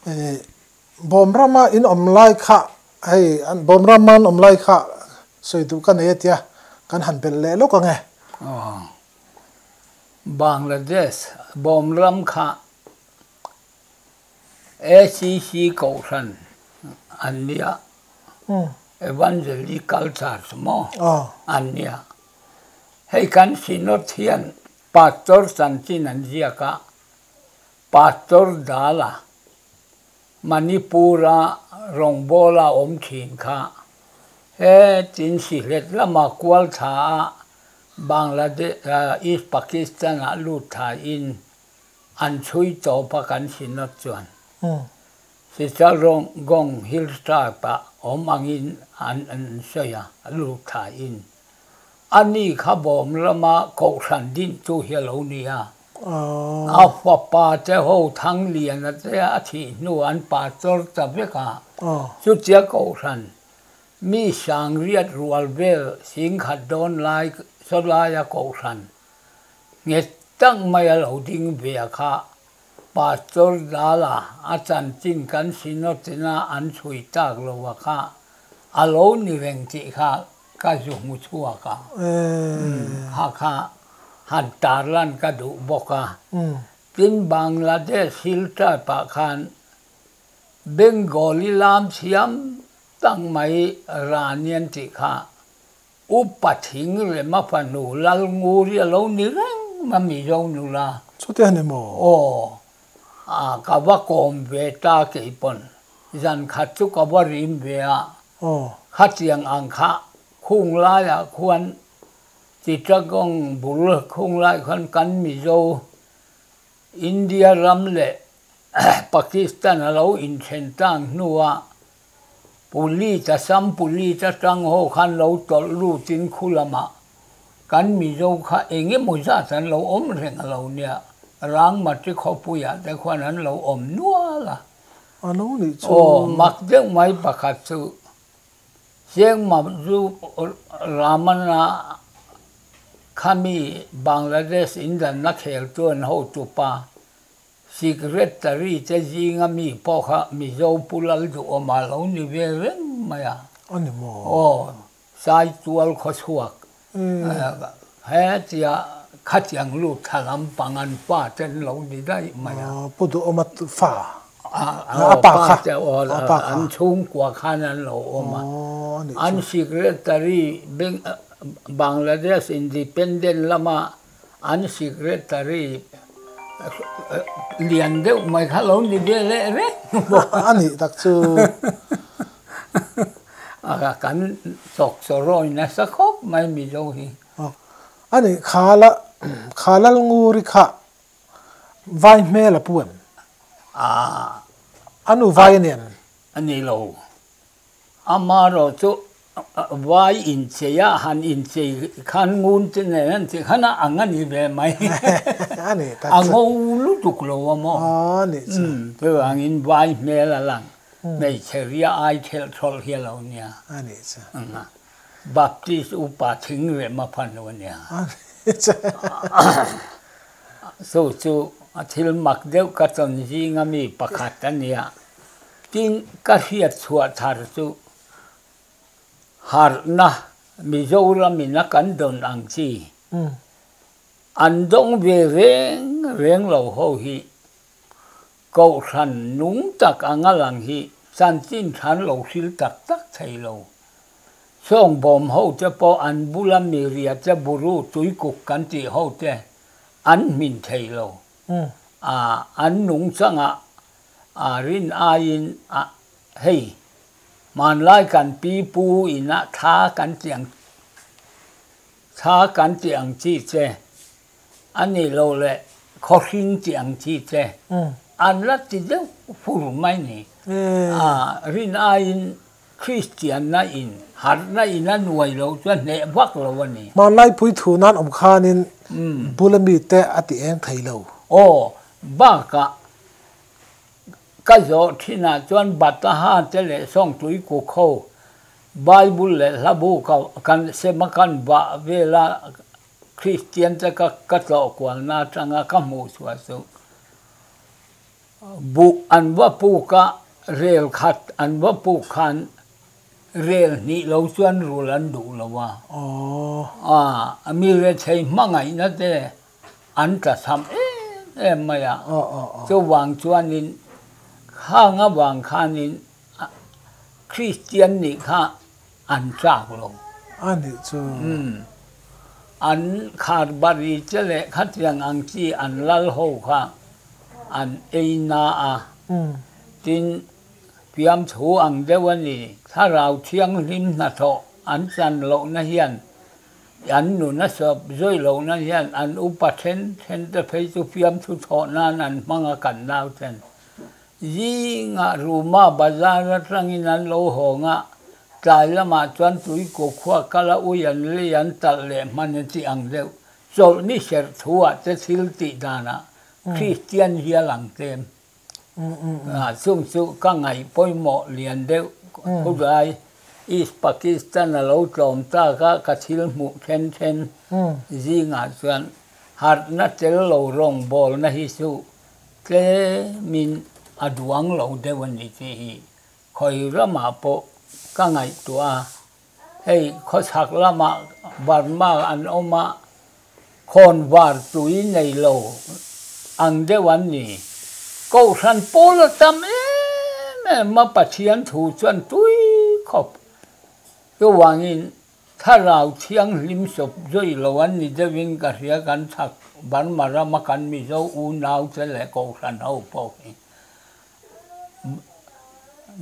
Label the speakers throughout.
Speaker 1: Bawm rama in awm lai kha hei bawm rama an awm lai kha sawi duh ka nei a tia kan han belh leh lawk ang e.
Speaker 2: Aw Bangladesh bawm ram kha ACC kohhran an nia Evangelical Church maw an nia hei kan Synod hian Pastor chanchin an ziak a Pastor Dala Manipur-a rawngbawla awm thin kha he tin sihlet lama kual tha a Bangladesh East Pakistan-ah lut tha in an chhui tawp a kan Synod chuan Chittagong Hill Tribe-ah awm angin an sawi a, lut tha in. Ani kha bawm lama kohhran dintu hi a lo ni a. A fapa te ho Thangliana te a thih hnu an pastor ta vek a, chutia kohhran mi sangriat rual vel singkhat dawn lai sawlaia kohhran nghet tak mai a lo ding ve kha Pastor Dala a chanchin kan Synod ina an chhui tak lo a kha a lo ni reng tih kha Ka zu hmu chhuak a, kha kha han tarlan ka duh bawk a. Tin, Bangladesh hill tribe ah khan Bengali lam thiam tak mai Rani an tih kha Upa Thingrema fanu Lalnguri a lo ni reng a Mizo nula.
Speaker 1: Chutia ni maw?
Speaker 2: Aw, ka va kawm ve ta keipawn. Zan khat chu ka va rim ve a. Khatiang ang kha khung laiah khuan Chittagong bul khung laiah khuan kan Mizo India ram leh Pakistan a lo inthen tang hnua Police Assam Police atang ho khan lo tawlh lutin khu lamah kan Mizo kha eng emaw zat an lo awm reng a lo nia, Rangmati khawpuiah te khuan an lo awm nual a.
Speaker 1: A lo nih chu.
Speaker 2: Aw, mak deuh mai pakhat chu Chiangma chu Ramana khami Bangladesh indanna khel chu an hotu pa Secretary te zinga mi pawh kha Mizo Pu Lalduhawma lo ni ve reng mai a.
Speaker 1: A ni maw?
Speaker 2: Aw, Saitual khawchhuak hetia khatiang lut thla lampang an pa te an lo ni daih mai a.
Speaker 1: Pu Duhawma fa a pa kha
Speaker 2: an chhungkua khan an lo awm a. An secretary Bangladesh independent lama an secretary lian deuh mai kha lo ni ve leh reng bawk
Speaker 1: a. A nih tak chu.
Speaker 2: Kan chawk chawrawi nasa khawp mai Mizo hi.
Speaker 1: A nih kha la kha Lalnguri kha vai hmel a pu em? A nu vai a ni em?
Speaker 2: A ni lo. Amarawh chu vai inchei a, han inchei khan ngun te nen an tih khan a ang a ni ve mai. A ngo lutuk lo a maw? Chuvangin vai hmel a lang, hmeichhe ria ai thelh thlawlh hi a lo nia. Baptist upa thingrem a phan lo a nia. Chu chu a thil mak deuh ka tawn zinga mi pakhat a nia. Tin, ka hriat chhuah thar chu harhna Mizoram in a kan dawn ang chi an dawng ve reng reng lo ho hi Kohhran nung tak anga lang hi chanchin than lo hril tak tak thei lo. Sawngbawm ho te pawh an bula miria te buru tuikuk kan tih ho te an hmin thei lo. An nungchangah A rin aiin a hei hmanlai kan pi pu ina thla kan tih ang thla kan tih ang chi che a nih loh leh khawhring tih ang chi che an la ti deuh fur mai ni. A rin aiin Kristianna in harhna in a nuai loh chu a hneh vak lo a ni.
Speaker 1: Hmanlai pui thu nan awm khanin bula mite a ti eng thei lo.
Speaker 2: Aw, bakah Ka zawh thinah chuan Bataha te leh Sawngtui Kukho Bible leh Hlabu ka kan sema kan vah vela Kristian te ka ka tlawh kualna atanga ka hmuh chhuah chu Buh an va puk a, rel khat an va puk khan rel hnih lo chuan rul an duh lo a. A mi rethei hmangaihna te an tla cham em em mai a. Chuvang chuanin khang avang khanin Kristian nih kha an chak lo.
Speaker 1: A nih chu.
Speaker 2: An kharbari che leh khatiang ang chi an lal ho kha an ei na a. Tin, fiamthu ang deuh a ni. Thlarau thianghlim hnathawh an chan lohna hian an nun a sawp zui lohna hian an upa then then te phei chu fiamthu thawh nan an hmang a kan nau ten. Zingah Ruma bazar atangin an lo hawng a, tlai lamah chuan Tuikuk khua kal a ui an lei an talh leh hman a ti ang deuh. Chawlhni serh thuah te thil tih danah Kristian hial ang tlem. Chung chu ka ngaih pawimawh lian deuh khawlai East Pakistan a lo tlawm tak a, ka thil hmuh then then zingah chuan harhna tel lo rawngbawlna hi chu Tlemin a duang lo deuh a ni tih hi khawi ramah pawh ka ngaihtuah a, hei khawchhak lamah Burma an awm a, khawnvar tui nei lo ang deuh an ni. Kohhran pawl a tam em em a, Pathian thu chuan tui khawp. Chuvangin Thlarau thianghlim sawp zui lo an ni deuhin ka hria kan chhak Burma rama kan Mizo unau te leh Kohhran ho pawh hi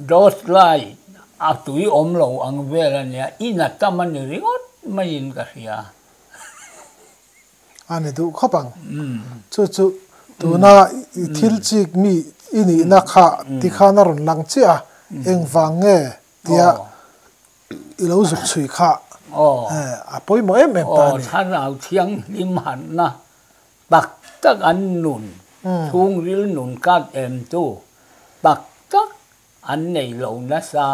Speaker 2: dawt lai a tui awm lo ang vel a nia, in a tam a ni ringawt maiin ka hria.
Speaker 1: A ni duh khawp ang. Chu chu tuna i thil chik mi i nihna kha tikhan a rawn lang chiah a, engvang nge tia I lo zuk chhui kha a pawimawh em em ta a ni.
Speaker 2: Aw, thlarau thianghlim harhna tak tak an nun, chhungril nun kat em tu tak tak an nei lo nasa.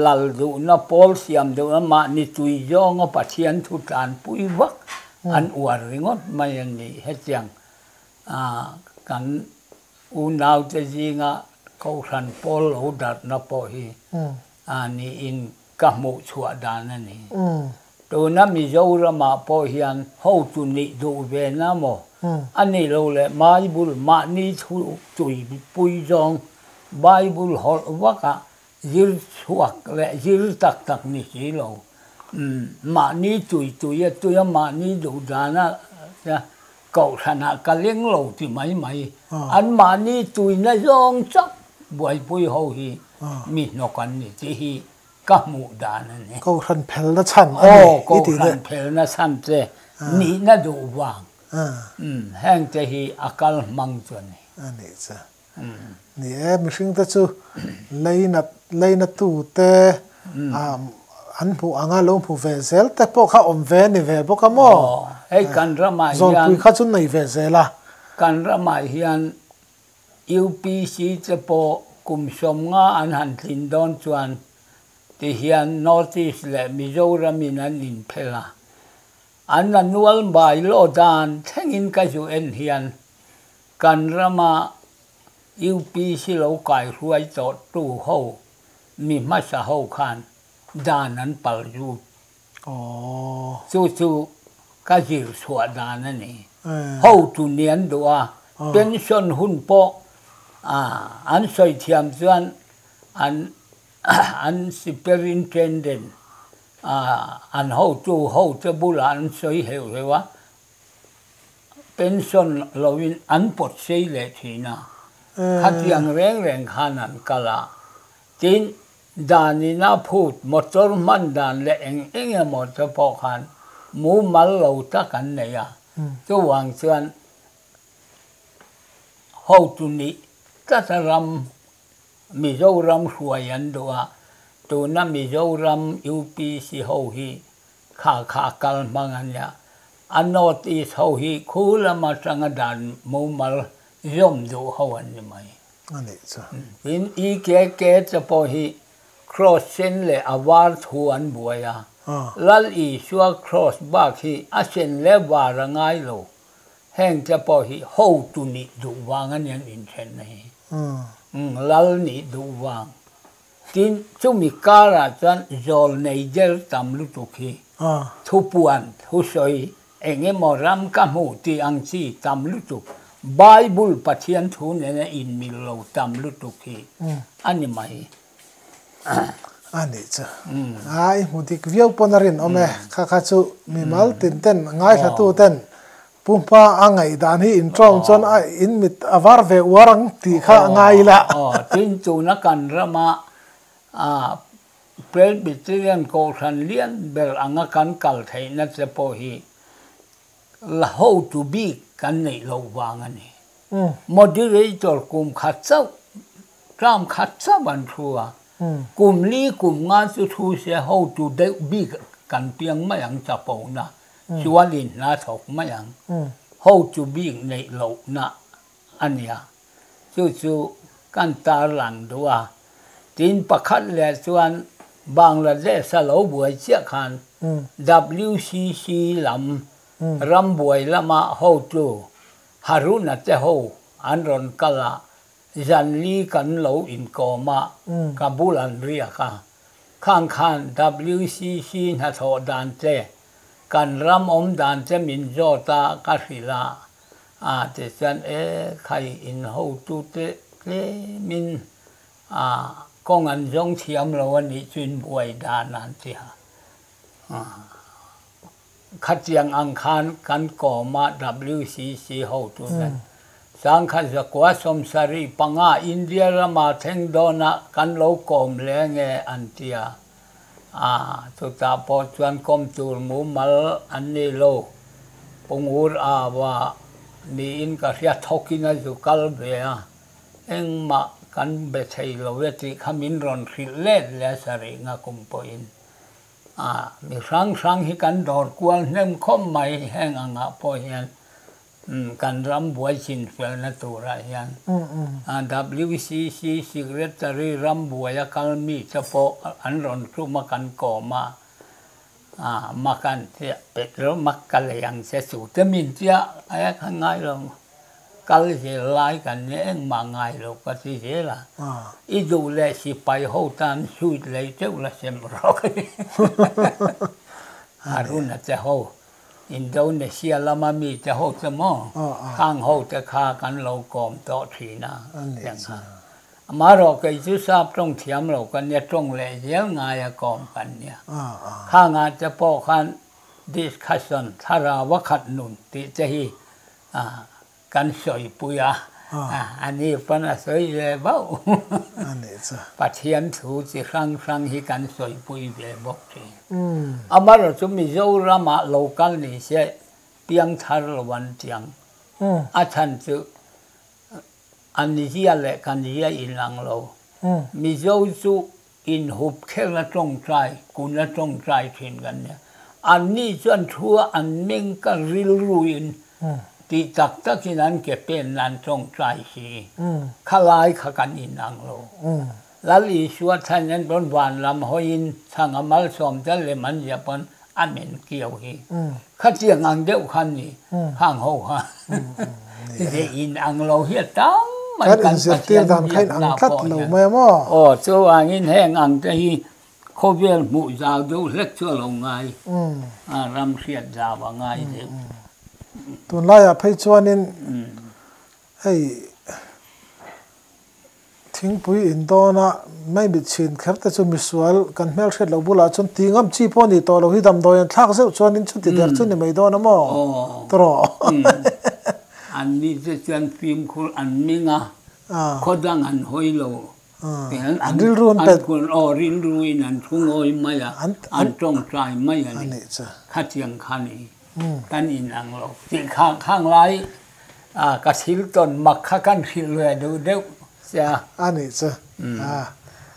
Speaker 2: Lal duhna, pawl siam duhna, mahni tui zawnga Pathian thu tlanpui vak an uar ringawt mai a ni. Hetiang kan unaute zinga Kohhran pawl lo darhna pawh hi a niin ka hmuh chhuah dan a ni. Tuna Mizoramah pawh hian hotu nih duh ve na maw? A nih lo leh Bible mahni thu tuipui zawng Bible hawlh vakah zir chhuak leh zir tak tak ni si lo. Mahni tui tui a tui a, mahni duh dana Kohhranah ka leng lo ti mai mai. An mahni tuina zawng chauh buaipui ho hi mi hnawk an ni tih hi ka hmuh dan a ni.
Speaker 1: Kohhran phelna chhan a ni i tih
Speaker 2: deuh. Kohhran phelna chhan che nihna duh vang heng te hi a kal hmang chu a ni.
Speaker 1: A nih chu. Ni e, mihring te chu leinat leinatu te an hmuh anga lo hmu ve zel te pawh kha awm ve ni ve bawk a maw?
Speaker 2: Hei kan ramah hian
Speaker 1: Zawlpui kha chu nei ve zel a.
Speaker 2: Kan ramah hian UPC te pawh kum 50 an han tlin dawn chuan ti hian North East leh Mizoram in an inphel a. An annual bylaw dan thlengin ka zu en hian Kan rama UPC lo kaihruai tawh tu ho mi hmasa ho khan dan an pal zut. Chu chu ka zir chhuah dan a ni. Hotu ni an duh a, pension hun pawh an sawi thiam chuan an an superintendent an hotu hote bulah an sawi heuh heuh a, Pension loin an pawt sei leh thin a, khatiang reng reng khan an kal a. Tin, danin a phut motor hman dan leh eng eng emaw te pawh khan mumal lo tak an nei a. Chuvang chuan hotu nih tlat a ram Mizoram hruai an duh a, tuna Mizoram UPC ho hi Kha kha a kal hmang a nia. A North East ho hi khu lam atanga dan mumal zawm duh ho an ni mai.
Speaker 1: A nih chu.
Speaker 2: Tin, EKK te pawh hi Cross sen leh a var thu an buai a. Lal Isua Cross bak hi a sen leh var a ngai lo. Heng te pawh hi hotu nih duh vang a nia an inthenna hi. Lal nih duh vang. Tin, chumi karah chuan zawl nei der tam lutuk hi thupuan, thusawi, eng emaw ram ka hmuh tih ang chi tam lutuk, Bible Pathian thu nena inmil lo tam lutuk hi a ni mai.
Speaker 1: A nih chu. A i hmu dik viau pawn a rinawm e. Kha kha chu mimal tin ten ngaithlatu ten Pu Hma a ngaihdan hi in tawng chuan a in mit a var ve uar ang tih kha a ngai ila.
Speaker 2: Aw, tin tuna kan rama Presbyterian Kohhran lian ber anga kan kal theihna che pawh hi la hotu bik kan neih loh vang a ni. Moderator kum khat chauh Term khat chauh an thu a, kum li kum nga chu thu se hotu deuh bik kan piang mai ang chapona chuanin hna thawk mai ang. Hotu bik neih lohna a nia. Chu chu kan tarlang duh a. Tin pakhat leh chuan Bangladesh a lo buai chiah khan WCC lam rambuai lama hotu Haruna te ho an rawn kal a, Zanli kan lo inkawm a, ka bul an riak a. Khang khan WCC hnathawh dan te, kan ram awm dan te min zawt a, ka hrilh a, a tichuan e khai in hotute tlemin a kawng an zawng thiam lo a nih chu in buai dan an ti a. Khatiang ang khan kan kawm a WCC hotu ten sangkhat zakua sawmsarih panga India rama thleng dawnah kan lo kawm hle nge an ti a, a chutah pawh chuan kawm tur mumal an ni lo. Pungur awa niin ka hria thawkin a zu kal ve a, engmah kan be thei lo e tih kha min rawn hrilh let leh sarih nga kum pawhin. A, mi hrang hrang hi kan dawr kual hnem khawp mai heng angah pawh hian kan ram buai chin felna turah hian WCC Secretary ram buai a kal mi te pawh an rawn tum a kan kawm a, a mak an tia petrol mak ka lei ang che chu te min tia e kha ngai lo. Kal zel lai kan nia engmah ngai lo ka ti zel a, i duh leh sipai ho tan suit lei teuh la sem rawh ka ti. Aruna te ho, Indonesia lama mi te ho te maw, khang ho te kha kan lo kawm tawh thin a, tiang kha. Amaherawh kei chu sap tawng thiam lo ka nia, tawng leh zel ngaia kawm kan nia. Khangah te pawh khan discussion, thlarau a khat nun tih te hi kan sawipui a, a ni pawn a sawi ve bauh. Pathian thu chi hrang hrang hi kan sawipui ve bawk thin. Amaherawhchu chu Mizoramah lo kal ni se piangthar lo an tiang. A chhan chu an zia leh kan zia inang lo. Mizo chu Inhup kher a tawngtai, kun a tawngtai thin kan nia. Anni chuan thu a an meng ka rilruin tih tak takin an ke pen nan tawngtai si. Khalai kha kan inang lo. Lal Isua chhan en pawn van lam hawiin chhang a malsawm tel lem an ziah pawn a men kiau hi. Khatiang ang deuh khan ni khang ho kha. Ze inang lo hi a tam mai
Speaker 1: kan inzirtir dan kha inang tlat lo mai a maw?
Speaker 2: Aw chuvangin heng ang te hi khawvel hmuh zau deuh hlek chu a lo ngai a, ram hriat zau a ngai deuh.
Speaker 1: Tunlaiah phei chuanin hei Thingpui in dawna mai mit chhin kher te chu misual kan hmelhriat loh bulah chuan ti ngam chi pawh a ni tawh lo hi damdawi an thlak zeuh chuanin chu ti der chu ni mai dawn a maw tawh.
Speaker 2: An ni te chuan fimkhur an ming a, khaw dang an hawi lo.
Speaker 1: An rilru an pet.
Speaker 2: Aw rilru in an thu ngawi mai a, an tawngtai mai a ni. Khatiang kha ni kan inang lo tih kha khang lai A, ka thil tawn mak kha kan hrilh ve duh deuh che a.
Speaker 1: A nih chu. A.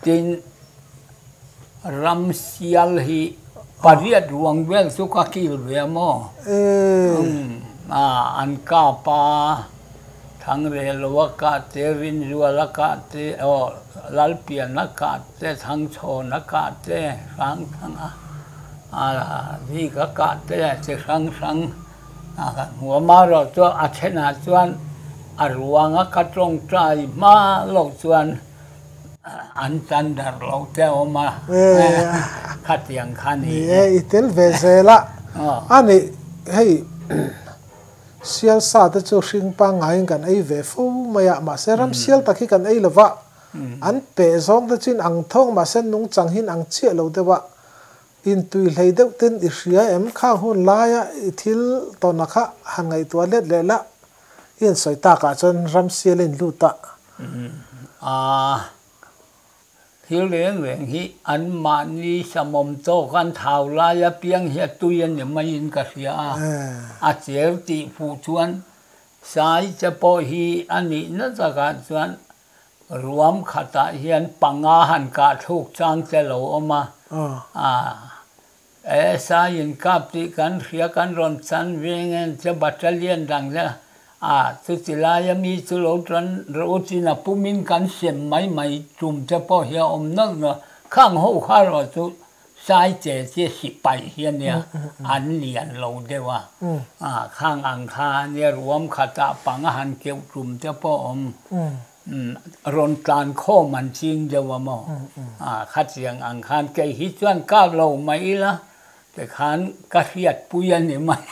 Speaker 2: Tin, ram sial hi pariat ruang vel chu ka kil ve a maw?
Speaker 1: E.
Speaker 2: A, an kap a, Thangrelo a kah te, Rinzual a kah te, aw, Lalpian a kah te, Thangchhawn a kah te, Hrangthang a, a, Zik a kah te, chi hrang hrang. A kan hmu a, amaherawh chu a thenah chuan A ruanga ka tawngtai hma loh chuan an tan darh loh te a awm a, khatiang kha ni
Speaker 1: e. Ni e, i tel ve zel a. A nih, hei sial sa te chu hring pangngaiin kan ei ve fo mai a, mahse ram sial tak hi kan ei lo va, an peh zawng te chu in ang thawng mahse nungchang hi in ang chiah lo deuh a, Intui hlei deuh ten i hria em? Khang hun laia i thil tawna kha han ngaihtuah let leh la, i insawi takah chuan ramsial a inlut a.
Speaker 2: A, thil reng reng hi anmahni samawm tawk an thau lai apiang hi a tui a ni maiin ka hria a, a cher tih fuh chuan sai che pawh hi a nihna takah chuan Ruam khatah hian panga han kah thluk chang che lo awm a, a e sai in kap tih kan hria kan rawn chan veng en che battalion dang che a chuti laia mi chu lo tan rawh u chin a pumin kan sem mai mai tum te pawh hi a awm nawlh nawlh khang ho kha erawh chu sai che che sipai hi a nia an lian lo deuh a, a khang ang kha a nia ruam khatah panga han keuh tum te pawh a awm. Rawn tlan khawm an ching deuh a maw? A khatiang ang khan kei hi chuan kap lo mai ila tikhan ka hriatpui a ni mai.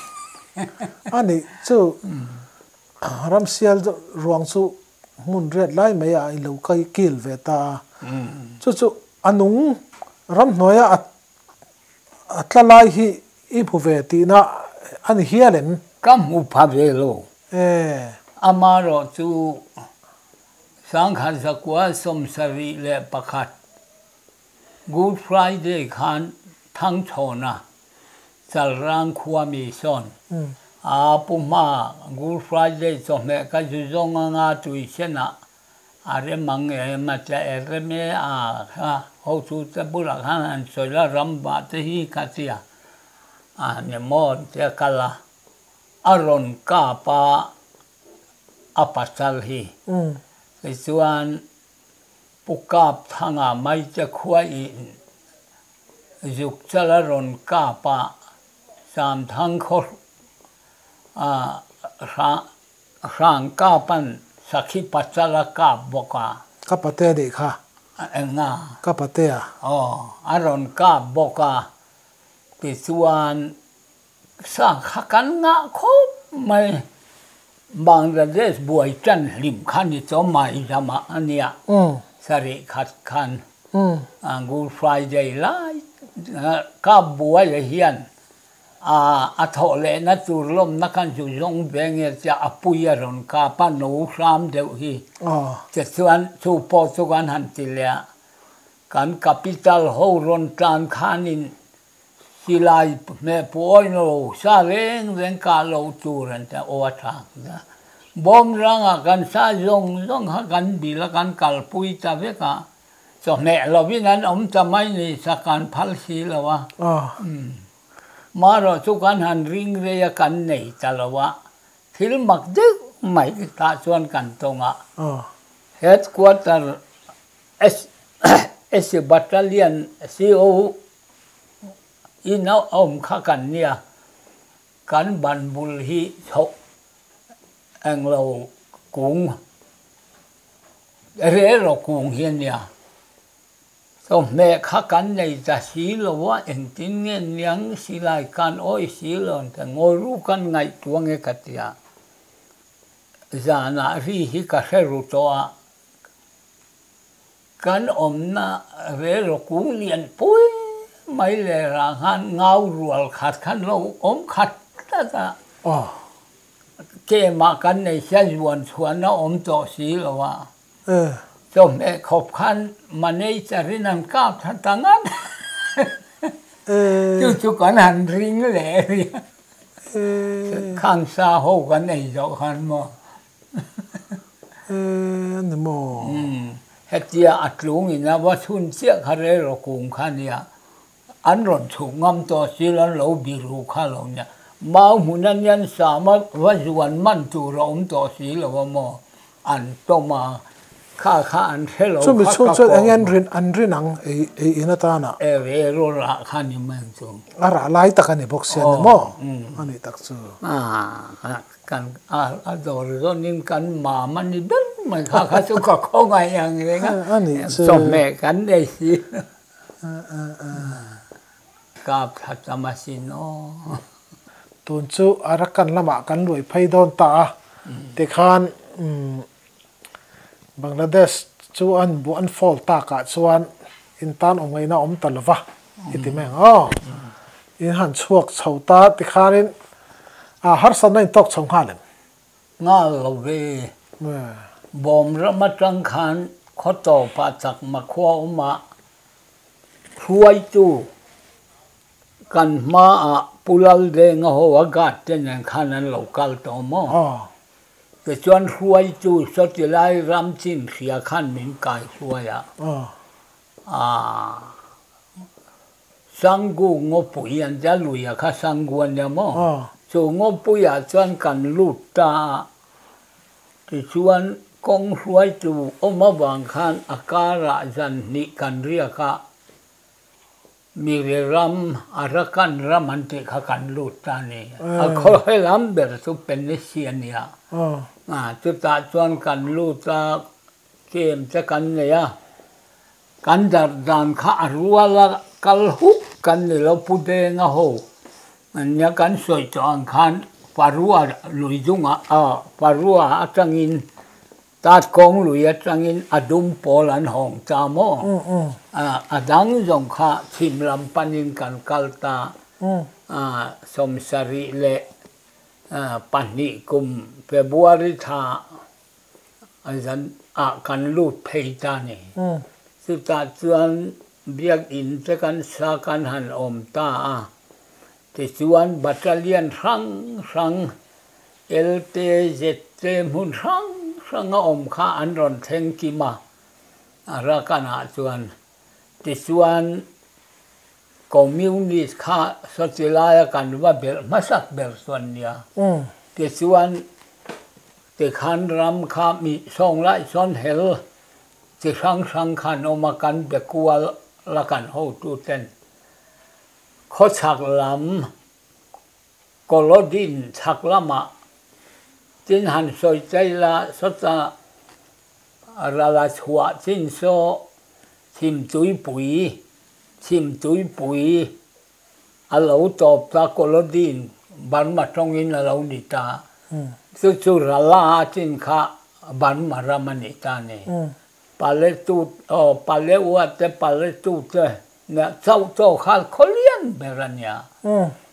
Speaker 1: A nih chu Ramsial ruang chu hmun riat lai mai ah i lo kil ve ta a. Chu chu a nung ramhnuaia a tla lai hi i hmu ve tihna a ni hial em?
Speaker 2: Ka hmu pha ve lo.
Speaker 1: E.
Speaker 2: Amaherawh chu 1971 Good Friday khan Thangchhawna Chalrang khua mi sawn a pu hma Good Friday chawhmeh ka zu zawng anga tui senah A rem ang em a tia e rem e a kha hotute bulah khan han sawi la ram vah te hi ka tia a ni maw an tia kal a a rawn kap a a pasal hi tichuan Pu Kap Thanga Maite khua in zuk chal a rawn kap a Samthang khaw a Hrang kapan sakhi pasal a kap bawk a.
Speaker 1: Ka pate a nih kha.
Speaker 2: Eng a?
Speaker 1: Ka pate a.
Speaker 2: Aw, a rawn kap bawk a. Tichuan sa kha kan ngah khawp mai. Bangladesh buai tan hlim kha ni chaw mai ramah a nia. Sarih khat khan Good Friday lai kap buai ah hian A thawh lehna tur lawmna khan chu zawng ve nge chiah a pui a rawn kap a, no hram deuh hi. Tichuan chu pawh chu kan han ti leh a, kan capital ho rawn tlan khanin silai hmeh puawi lo sa reng reng kah loh tur an ti a, aw a tha ang a. Bawmrangah kan sa zawng zawng kha kan bil a, kan kalpui ta vek a. Chawhmeh lovin an awm ta mai ni sak an phal si lo a. Marawh chu kan han ring rei a kan nei ta lo a, thil mak deuh mai tah chuan kan tawng a. Headquarter SC Battalion CO in a awm kha kan nia, kan ban bul hi chhoh englo kung Rel kung hi a nia. Chawhmeh kha kan nei ta si lo a, engtin nge niang silai kan awih si lo ang ta, ngawi ru kan ngaihtuah nge ka ti a. Zanah ri hi ka hre ru tawh a, kan awmna rel kung lian pui mai leh rah khan ngau rual khat khan lo awm khat tlat a. Kemah kan nei sia zuan chhuahna awm tawh si lo a, chawhmeh khawp khan manager in an kap tha ta ngat chu chu kan han ring leh rih a, khang sa ho kan ei zawh khan maw.
Speaker 1: Ni maw.
Speaker 2: Hetia a tlung in a va chhun chiah kha rel kung kha nia. An rawn chhuk ngam tawh sil an lo biru kha lo nia. Mau hmun a nian sam a va zuan man tur a awm tawh si lo a maw? An tawm a. Kha kha an hre lo
Speaker 1: Chumi
Speaker 2: kha
Speaker 1: chhung
Speaker 2: ka
Speaker 1: chuan
Speaker 2: kawm.
Speaker 1: eng nge an rin an rin ang ei ei in atana?
Speaker 2: E ve ru rah kha ni mai ang chu.
Speaker 1: A rah lai tak a ni bawk sia ni maw? A nih tak chu.
Speaker 2: A kan a a dawr zawnin kan mam a ni ber mai kha kha chu ka khawngaih ang reng a.
Speaker 1: A nih chu.
Speaker 2: Chawhmeh kan nei si. Kap thla tam asin aw.
Speaker 1: Tun chu Arakan lamah kan luai phei dawn ta a, tikhan umm Bangladesh chu an buh an fall takah chuan in tan awm ngaihna a awm ta lo va i ti mai ang aw. In han chhuak chho ta tikhanin ah harsatna in tawk chho nghal em?
Speaker 2: Nghal lo ve. Bawm ram atang khan khaw tawpah chakma khua awmah hruaitu Kan hmaah Pu Laldenga ho a guard te nen khan an lo kal tawh maw? Tichuan hruaitu sawti lai ram chin hria khan min kai hruai a. Sanggu ngawpui an tia luia kha Sanggu a nia maw? Chu ngawpuiah chuan kan lut ta a. Tichuan kawng hruaitu awm avang khan a karah zan hnih kan riak a. Miri ram, Arakan ram an tih kha kan lut ta a ni. A khaw lam ber chu Penisi a nia. Chutah chuan kan lut a, camp te kan nei a. Kan darh dan kha a rual a, kal huk kan ni lo, Pu Denga ho nia kan sawi tawh ang khan Parua lui zungah, Parua atangin Tat kawng lui atangin a dum pawl an hawng ta maw? A dang zawng kha chhim lam panin kan kal ta. 72 kum February thla zan ah kan lut phei ta ni. Chutah chuan biakinn te kan sa kan han awm ta a. Tichuan battalion hrang hrang LTZ te hmun hrang hrang a awm kha an rawn thleng kim a, Arakan-ah chuan. Tichuan Communist kha sawti laia kan va belh hmasak ber chuan nia. Tichuan tikhan ram kha mi sawng lai chuan hel chi hrang hrang khan awm a, kan be kual la kan hotuten. Khawchhak lam Kolodin chhak lamah tin han sawi chai la sawta rala chhuah chin saw chhimtuipui chhimtuipui a lo tawp ta Kolodin Burma tawngin a lo ni ta chu chu rala chin kha Burma ram a ni ta a ni. Paletu aw Paleua te Paletu te Nia chauh chaw kha khaw lian ber a nia.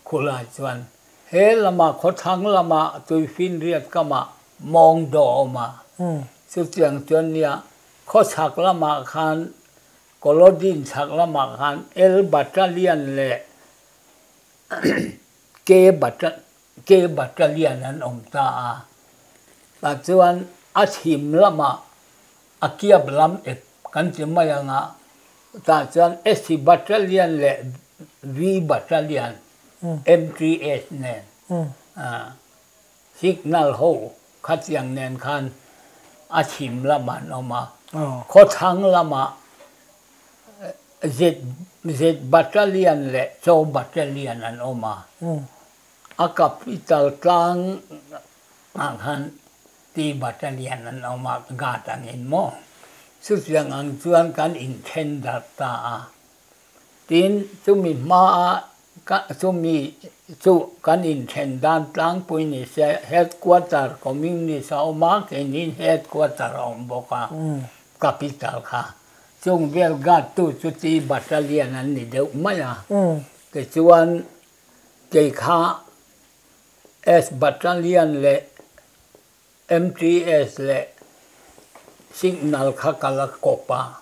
Speaker 2: Khulai chuan he lamah khawthlang lamah tuifinriat kamah mawng dawh a awm a. Chutiang chuan nia khawchhak lamah khan Kolodin chhak lamah khan L Battalion leh K K Battalion an awm ta a. Tah chuan a chhim lamah A kiap lam ep kan ti mai ang a, tah chuan SC Battalion leh V Battalion, MTS nen signal ho khatiang nen khan a chhim lamah an awm a, khawthlang lamah Z Z Battalion leh Cho Battalion an awm a, a capital tlang ah khan Ti Battalion an awm a, guard angin maw? Chutiang ang chuan kan inthen darh ta a. Tin, chumi hmaa chumi chu kan inthen dan tlangpui ni se, headquarter Communist a awm a, keinin headquarter a awm bawk a, capital kha. Chung vel guard tu chu Ti Battalion an ni deuh mai a. Tichuan, kei kha S Battalion leh MTS leh Signal kha ka la kawp a.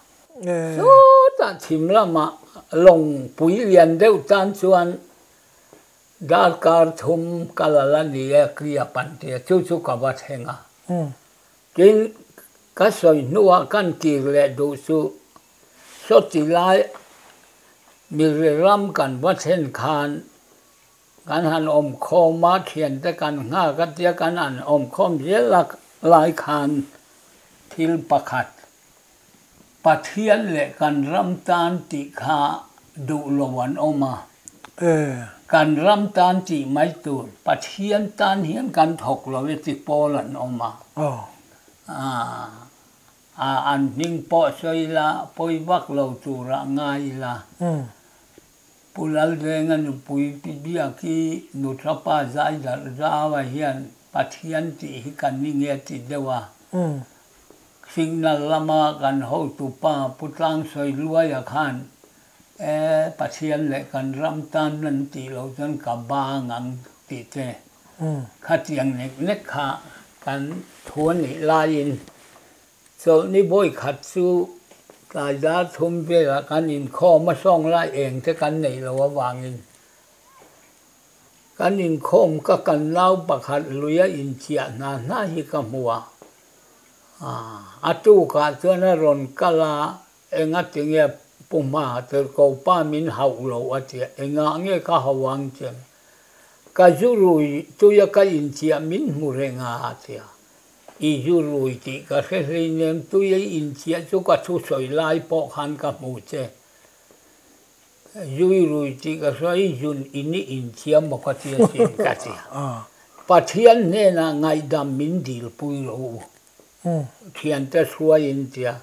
Speaker 2: Chutah chhim lamah lawng pui lian deuh tan chuan darkar thum ka la la ni e Kria pan tia chu chu ka va thleng a. Tin, ka sawi hnuah kan kir leh duh chu sawti lai miri ram kan va thlen khan Kan han awm khawm a, thiante kan nghak a tia kan han awm khawm zel a lai khan thil pakhat. Pathian leh kan ram tan tih kha duh lo an awm a. Kan ram tan tih mai tur, Pathian tan hian kan thawk lo e ti pawl an awm a. An hming pawh sawi ila, pawi vak lo turah ngai ila. Pu Lalvenga nupui Pi Biaki nuthapa zai darh zau-a hian Pathian tih hi kan ni nge ti deuh a. Signal lama kan hotupa Pu Tlangsawi Luaia khan, E, Pathian leh kan ram tan nan tih loh chuan ka bang ang tih te khatiang nek nek kha kan thu a nih laiin Chawlhni vawi khat chu tlai dar thum velah kan inkhawm a, sawng lai eng te kan neih loh avangin kan inkhawm ka kan nau pakhat luia inchiah hna hna hi ka hmu a, a tukah chuan a rawn kal a, enga tinge Pu Hma Tirhkoh pa min hauh loh a tia, engah nge ka hauh ang che? Ka zu rui tuia ka inchiah min hmu reng a a tia. I zu rui tih ka hre hleinem, tui a inchiah chu ka thusawi lai pawh khan ka hmu che. Zui rui tih ka hria, i zun in i inchiah maw ka tia sin ka ti. Pathian hnenah ngaihdam min dilpui rawh u, thiante hruaiin tia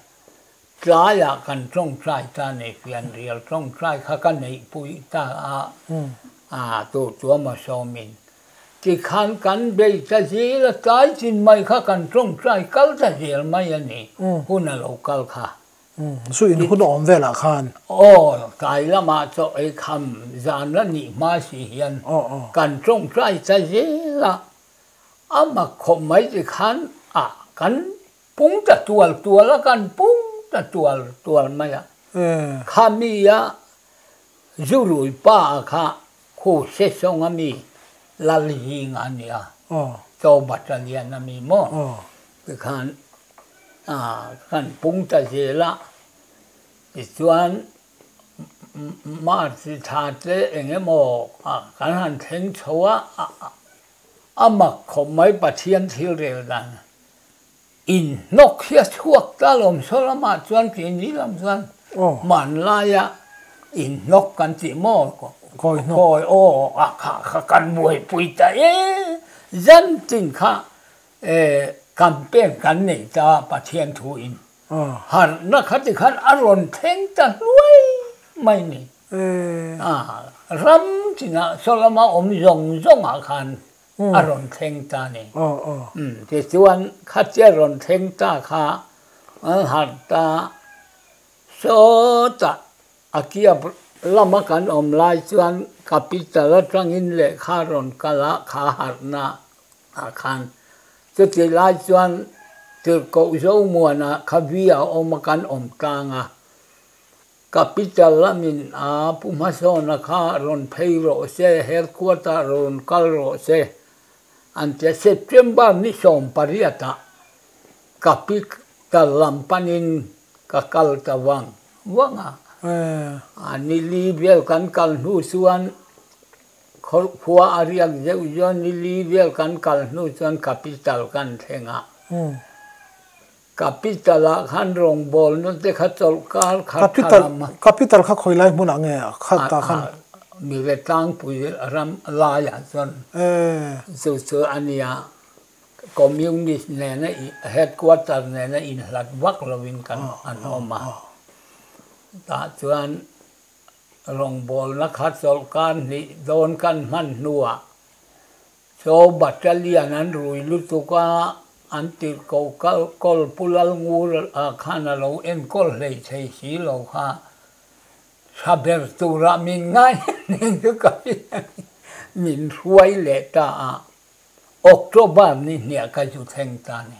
Speaker 2: tlaiah kan tawngtai ta nei, fianrial tawngtai kha ka neihpui ta a, tu chuan a sawmin. Tikhan kan bei ta zel a, tlai chin mai kha kan tawngtai kal ta zel mai a ni, hun a lo kal kha.
Speaker 1: Zu in hun awm velah khan.
Speaker 2: Aw, tlai lamah chaw ei kham zan la nih hma si hian kan tawngtai ta zel a, a mak khawp mai tikhan a kan pung ta tual tual a, kan pung ta tual tual mai a. Khami a Zurui pa kha khu Sesawng a mi Lalzinga a nia, Chaw Battalion a mi maw? Tikhan kan pung ta zel a, tichuan March thla te eng emaw kan han thleng chho a, a mak khawp mai Pathian thil rel dan. In hnawk hi a chhuak ta lawm saw lamah chuan keini lam chuan hmanlaia in hnawk kan tih maw kawi aw a kha kha kan buaipui ta e zan tin kha campaign kan nei ta Pathian thu in harhna kha ti khan a rawn thleng ta hluai mai ni ram tinah saw lama awm zawng zawngah khan a rawn thleng ta ni. Tichuan khatia rawn thleng ta kha an harh ta sawtah a kiap lama kan awm lai chuan capital atangin lehkha rawn kal a kha harhna ah khan chutih lai chuan Tirhkoh Zomuana kha vi a awm a kan awm tlang a. Capital lamin a Pu Hmasawna kha rawn phei rawh se, headquarter rawn kal rawh se an ti a. September ni 18 ah Capital lam panin ka kal ta vang vang a. A ni li vel kan kal hnu chuan khua a riak deuh chuan ni li vel kan kal hnu chuan Capital kan thleng a. Capital ah khan rawngbawlna te kha chawlhkar khat kha ram a.
Speaker 1: Capital kha khawi lai hmunah nge a khat ta khan?
Speaker 2: Mile tlangpui ram laiah chuan chu chu a nia. Communist nena headquarter nena inhlat vak lovin kan an awm a. Tah chuan rawngbawlna kha chawlhkar hnih dawn kan hman hnuah Chaw Battalion an rui lutuk a, an tirhkoh kal kawl Pu Lalngur ah khan a lo enkawl hlei thei si lo kha tha ber turah min ngai nen chu ka min hruai leh ta a, October ni hniah ka zu thleng ta ni.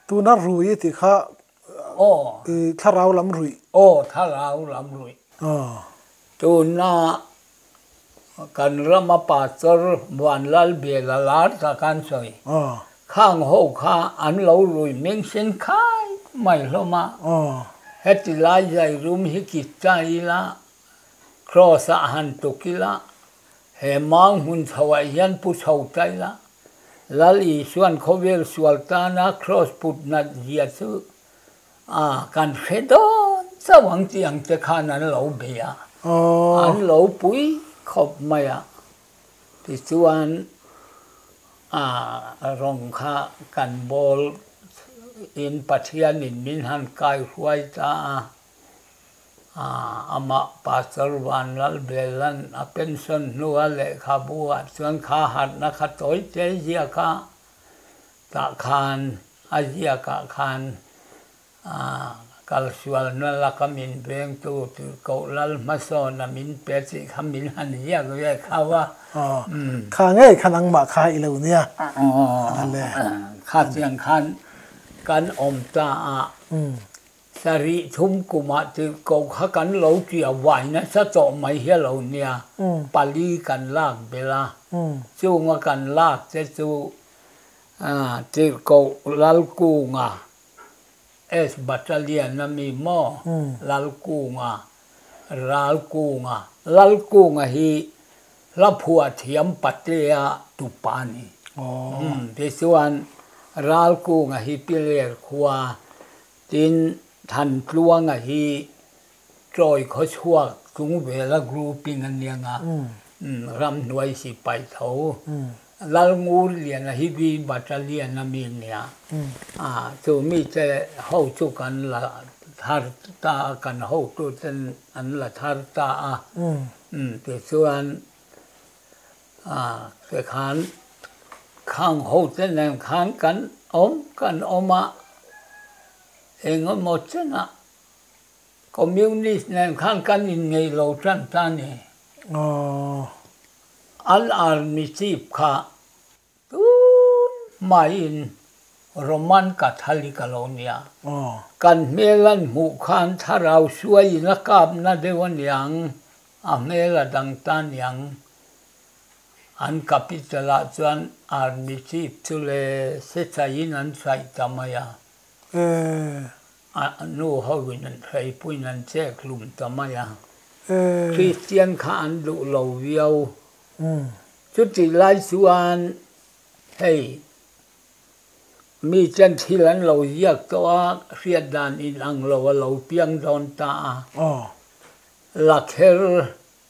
Speaker 1: Tuna rui i tih kha i thlarau lam ruih.
Speaker 2: Aw, thlarau lam ruih. Tuna Kan rama pastor Vanlalbela lar tak an sawi. Khang ho kha an lo rui meng sen khai mai hlawm a. Heti lai zai rum hi kit ta ila, cross ah han tuk ila, he mau hmun chho ah hian pu chho ta ila, Lal Isuan khawvel sual tana cross put nat zia chu kan hre dawn. chauh ang tih ang te khan an lo bei a, an lo pui khawp mai a. Tichuan a rawng kha kan bawl in Pathianin min han kaihruai ta a. Amah Pastor Vanlalbela'n a pension hnua lehkhabu ah chuan kha harhna kha tawi te ziak a, tah khan a ziakah khan kalsualna laka min vengtu Tirhkoh Lal hmasawna min pe tih kha min han ziak ve khau a.
Speaker 1: Kha ngei kha nangmah kha i lo nia.
Speaker 2: Kha tiang khan kan awm ta a. Sarih thum kumah tirhkoh kha kan lo tia vai nasa tawh mai hi a lo nia, pali kan lak belh a, chunga kan lak te chu tirhkoh Lalkunga, S Battalion a mi maw, Lalkunga, Ralkunga, Lalkunga hi hla phuah thiam Patea tupa a ni. Tichuan, Ralkunga hi Piler khua, tin Thantluanga hi Trawi khawchhuak chung vela grouping a nia nga, ramhnuai sipai tho. Lalngurliana hi V Battalion a mi nia. Chu mite ho chu kan la thar ta a, kan hotuten an la thar ta a. Tichuan tikhan khang hote nen khan kan awm kan awm a, engemaw chenah Communist nen khan kan inngeih lo tan ta a ni. An army chief kha Tun hmaiin Roman Catholic a lo nia. Kan hmel an hmuh khan thlarau suaiin a kapna deuh a niang, a hmel a dang ta niang. An capital ah chuan army chief chu le sechaiin an saih ta mai a. A nu hoin an hreipuiin an chek hlum ta mai a. Christian kha an duh lo viau. Chutih lai chuan hei mi chen thil an lo ziak tawh a, hriat dan inang lo a lo piang dawn ta a. Lakher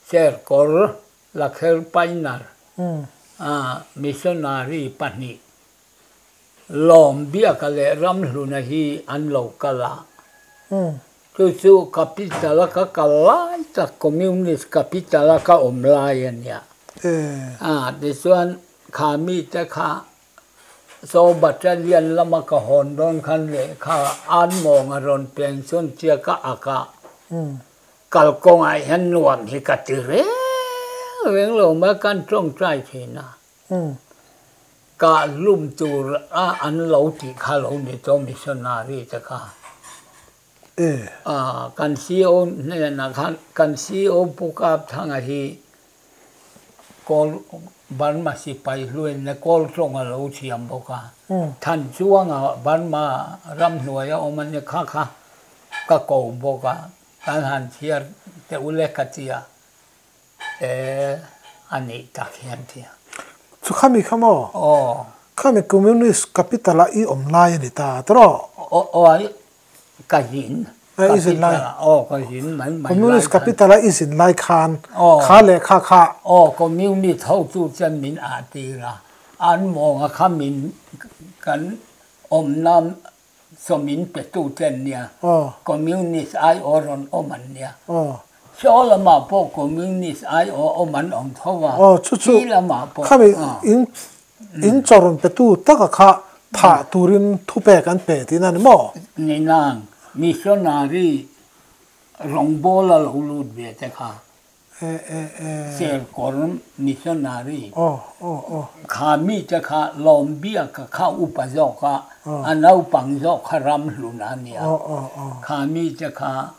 Speaker 2: Serkawr, Lakher Painar, missionary pahnih Lawmbiaka leh Ramhluna hi an lo kal a. Chu chu capital a ka kal lai tak, Communist capital a ka awm lai a nia. Tichuan kha mite kha Chaw Battalion lama ka hawn dawn khan lehkha an mawng a rawn peng chuan tia ka ak a, kalkawngah hian nuam hi ka ti reng reng lo mai, kan tawngtai thin a. Kah hlum tur a an lo tih kha lo ni tawh missionary te kha. Kan CO hnenah khan kan CO Pu Kapthanga hi Kawl Burma sipai hluain le Kawl tawng a lo thiam bawk a. Thanchuanga Burma ramhnuai a awm a ni kha kha ka ko bawk a, kan han chhiar teh u le ka ti a. E a nih tak hian tia.
Speaker 1: Chu khami kha maw?
Speaker 2: Aw.
Speaker 1: Khami Communist capital a i awm lai a ni ta tawh?
Speaker 2: Aw aw ka zin.
Speaker 1: I zin lai?
Speaker 2: Aw ka zin mai mai lai khan.
Speaker 1: Communist capital a i zin lai khan kha leh kha kha.
Speaker 2: Aw Communist hotu chuan min ah tir a, an mawnga kha min kan awmna Saw min petu te an nia, Communist aiawh rawn awm an nia. Saw lamah pawh Communist aiawh awm an awm tho a, khi lamah pawh.
Speaker 1: Khami in chaw rawn petu taka kha thah turin thupek an pe tihna a ni maw?
Speaker 2: Ni nang, missionary rawngbawla lo lut ve te kha. Serkawr missionary kha mite kha Lawmbiaka kha upa zawk a, a naupang zawk kha Ramhlun a nia. Kha mite kha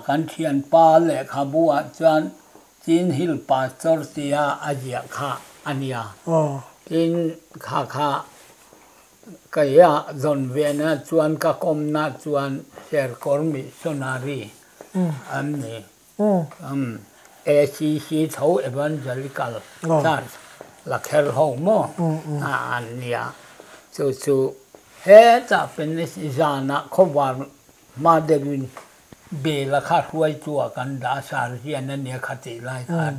Speaker 2: kan thianpa lehkhabu ah chuan Chin Hill Pastor tia a ziah kha a nia. Tin kha kha keia zawn vena chuan ka kawmna chuan Serkawr missionary an ni. ACC tho Evangelical Church la kher ho maw an nia. Chu chu hetah Pentecost zanah khawvar hma deuhin Bela kha hruaitu ah kan dah a, Sarhian a nia kha tih lai khan.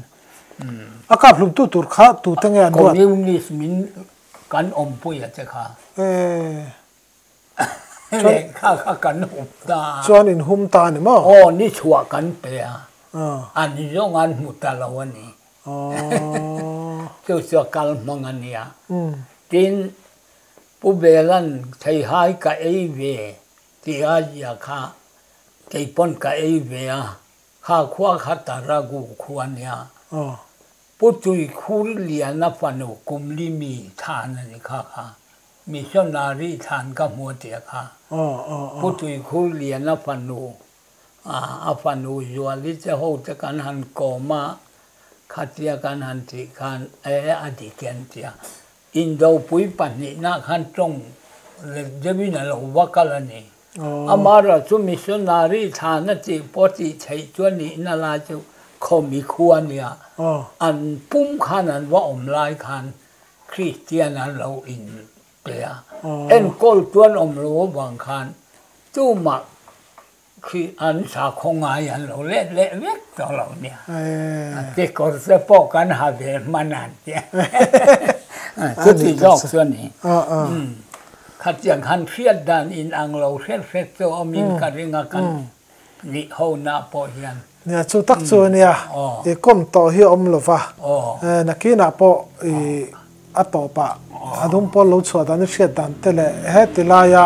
Speaker 1: A kap hlumtu tur kha tute nge an ruat?
Speaker 2: Communist min kan awmpui a che kha. Lehkha kha kan hup ta a.
Speaker 1: Chuan in hum ta a ni maw?
Speaker 2: Aw, ni chhuah kan pe a. An zawng an hmu ta lo a ni. Chu chu a kal hmang a nia. Tin, Pu Belan theihai ka ei ve tih a zia kha kei pawn ka ei ve a, kha khua kha Taragu khua a nia. Pu Tuikhur Liana fanu Kumli mi thlan a ni kha kha. Missionary thlan ka hmu a tia kha. Pu Tuikhur Liana fanu a fanu Zuali che ho te kan han kawm a, khatia kan han tih khan e a dik e an tia. Indopui pahnihna khan tawng let deuhin a lo va kal a ni. Amaherawhchu chu missionary thlan a tih pawh tih theih chu a nihna lai chu khawmi khua a nia. An pum khan an va awm lai khan Kristian an lo in pe a. Enkawl chu an awm lo avang khan tumah Khi an sakhaw ngai an lo let leh vek tawh lo nia. Kekawr te pawh kan ha ve hman an tia. Chuti zawk chu a ni. Khatiang khan hriat dan in ang lo hret hret chu awmin ka ring a kan nih ho na pawh hian.
Speaker 1: Nia chu tak chu a nia. I kawm tawh hi a awm lo va. Nakinah pawh i a tawpah a dum pawl lo chhuah dan i hriat dan te leh heti laia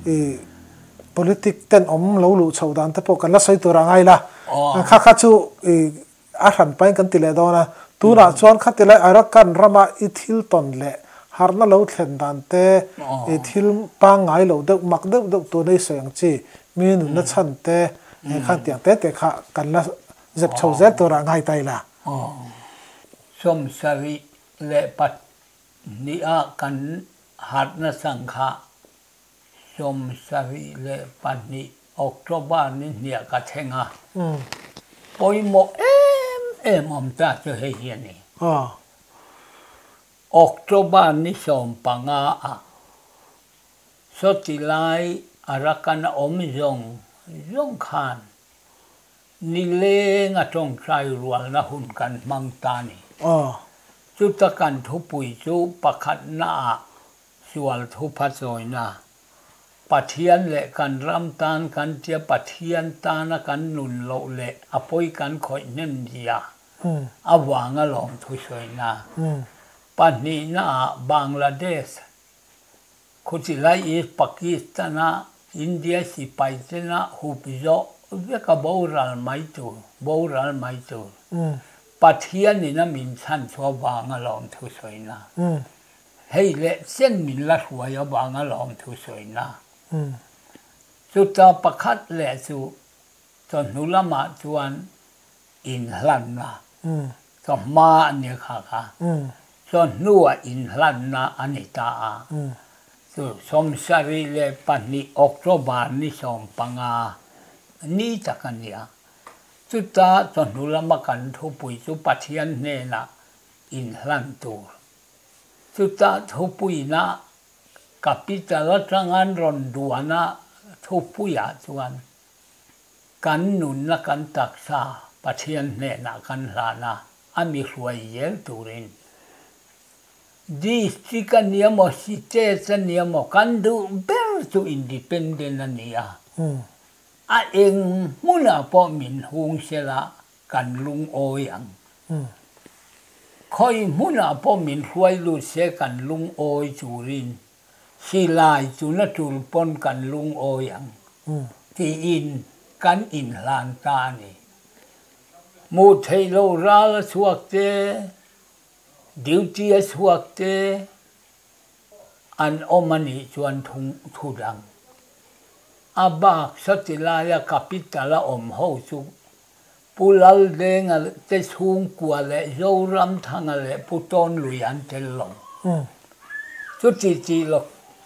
Speaker 1: i Politic ten awm lo luh chhoh dan te pawh kan la sawi tur a ngai la. Kha kha chu i a hran pahin kan ti leh dawn a. Tunah chuan khati lai Arakan rama i thil tawn leh harhna lo thlen dan te, i thil pangngai lo deuh, mak deuh deuh tuna i sawi ang chi, mi nunna chhan te, khan tiang te te kha kan la zep chho zel tur a ngai ta ila.
Speaker 2: 78 ah kan harhna sang kha 72 October ni hniah ka thleng a, pawimawh em em awm ta chu hei hi a ni. October ni 15 ah sawti lai Arakan a awm zawng zawng khan nileng a tawngtai rualna hun kan hmang ta a ni. Chuta kan thupui chu pakhatna ah Sual thupha chawina, Pathian leh kan ram tan kan tia Pathian tana kan nun loh leh a pawi kan khawih hnem zia avanga lawmthu sawina. Pahnihna ah Bangladesh, Khuchilai East Pakistan a India sipai chena hup zawh veka boral mai tur, boral mai tur. Pathian in a min chhanchhuah vanga lawmthu sawina. Hei leh chen min la hruai avanga lawmthu sawina. Chuta pakhat leh chu chawhnu lamah chuan inhlanna, chawhma a ni kha kha, chawhnuah inhlanna a ni ta a. Chu 72 October ni 15 ni tak a ni a. Chuta chawhnu lama kan thupui chu Pathian hnenah inhlan tur. Chutah thupuina capital atang an rawn duan a, thupuiah chuan kan nunna kan taksa Pathian hnenah kan hlan a, a mi hruai zel turin. District a nia maw, state a nia maw, kan duh ber chu independent a ni a, a eng hmunah pawh min hung sela kan lungawi ang. Khawi hmunah pawh min hruai lut se kan lungawi turin silai chuna tul pawn kan lungawi ang tiin kan inhlan ta a ni. Hmuh theih loh ral a chhuak te, duty a chhuak te an awm a nih chuan thu dang. A bak sawti laia capital a awm ho chu Pu Laldenga te chhungkua leh Zoramthanga leh Pu Tawnlui an tel lo. Chuti tih lo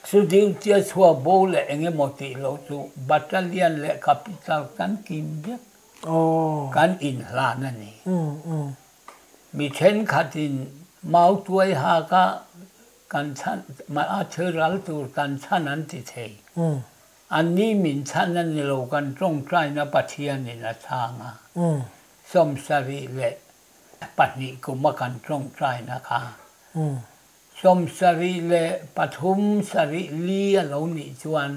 Speaker 2: chu duty a chhuak bo leh eng emaw tih loh chu Battalion leh Capital kan kim vek. Kan inhlan a ni. Mi thenkhatin Mautuai haka kan chhan, a thil ral tur kan chhan an ti thei. Anni min chhan a ni lo, kan tawngtaina Pathianin a chhang a. 72 kuma kan tawngtaina kha 73, sarih li a lo nih chuan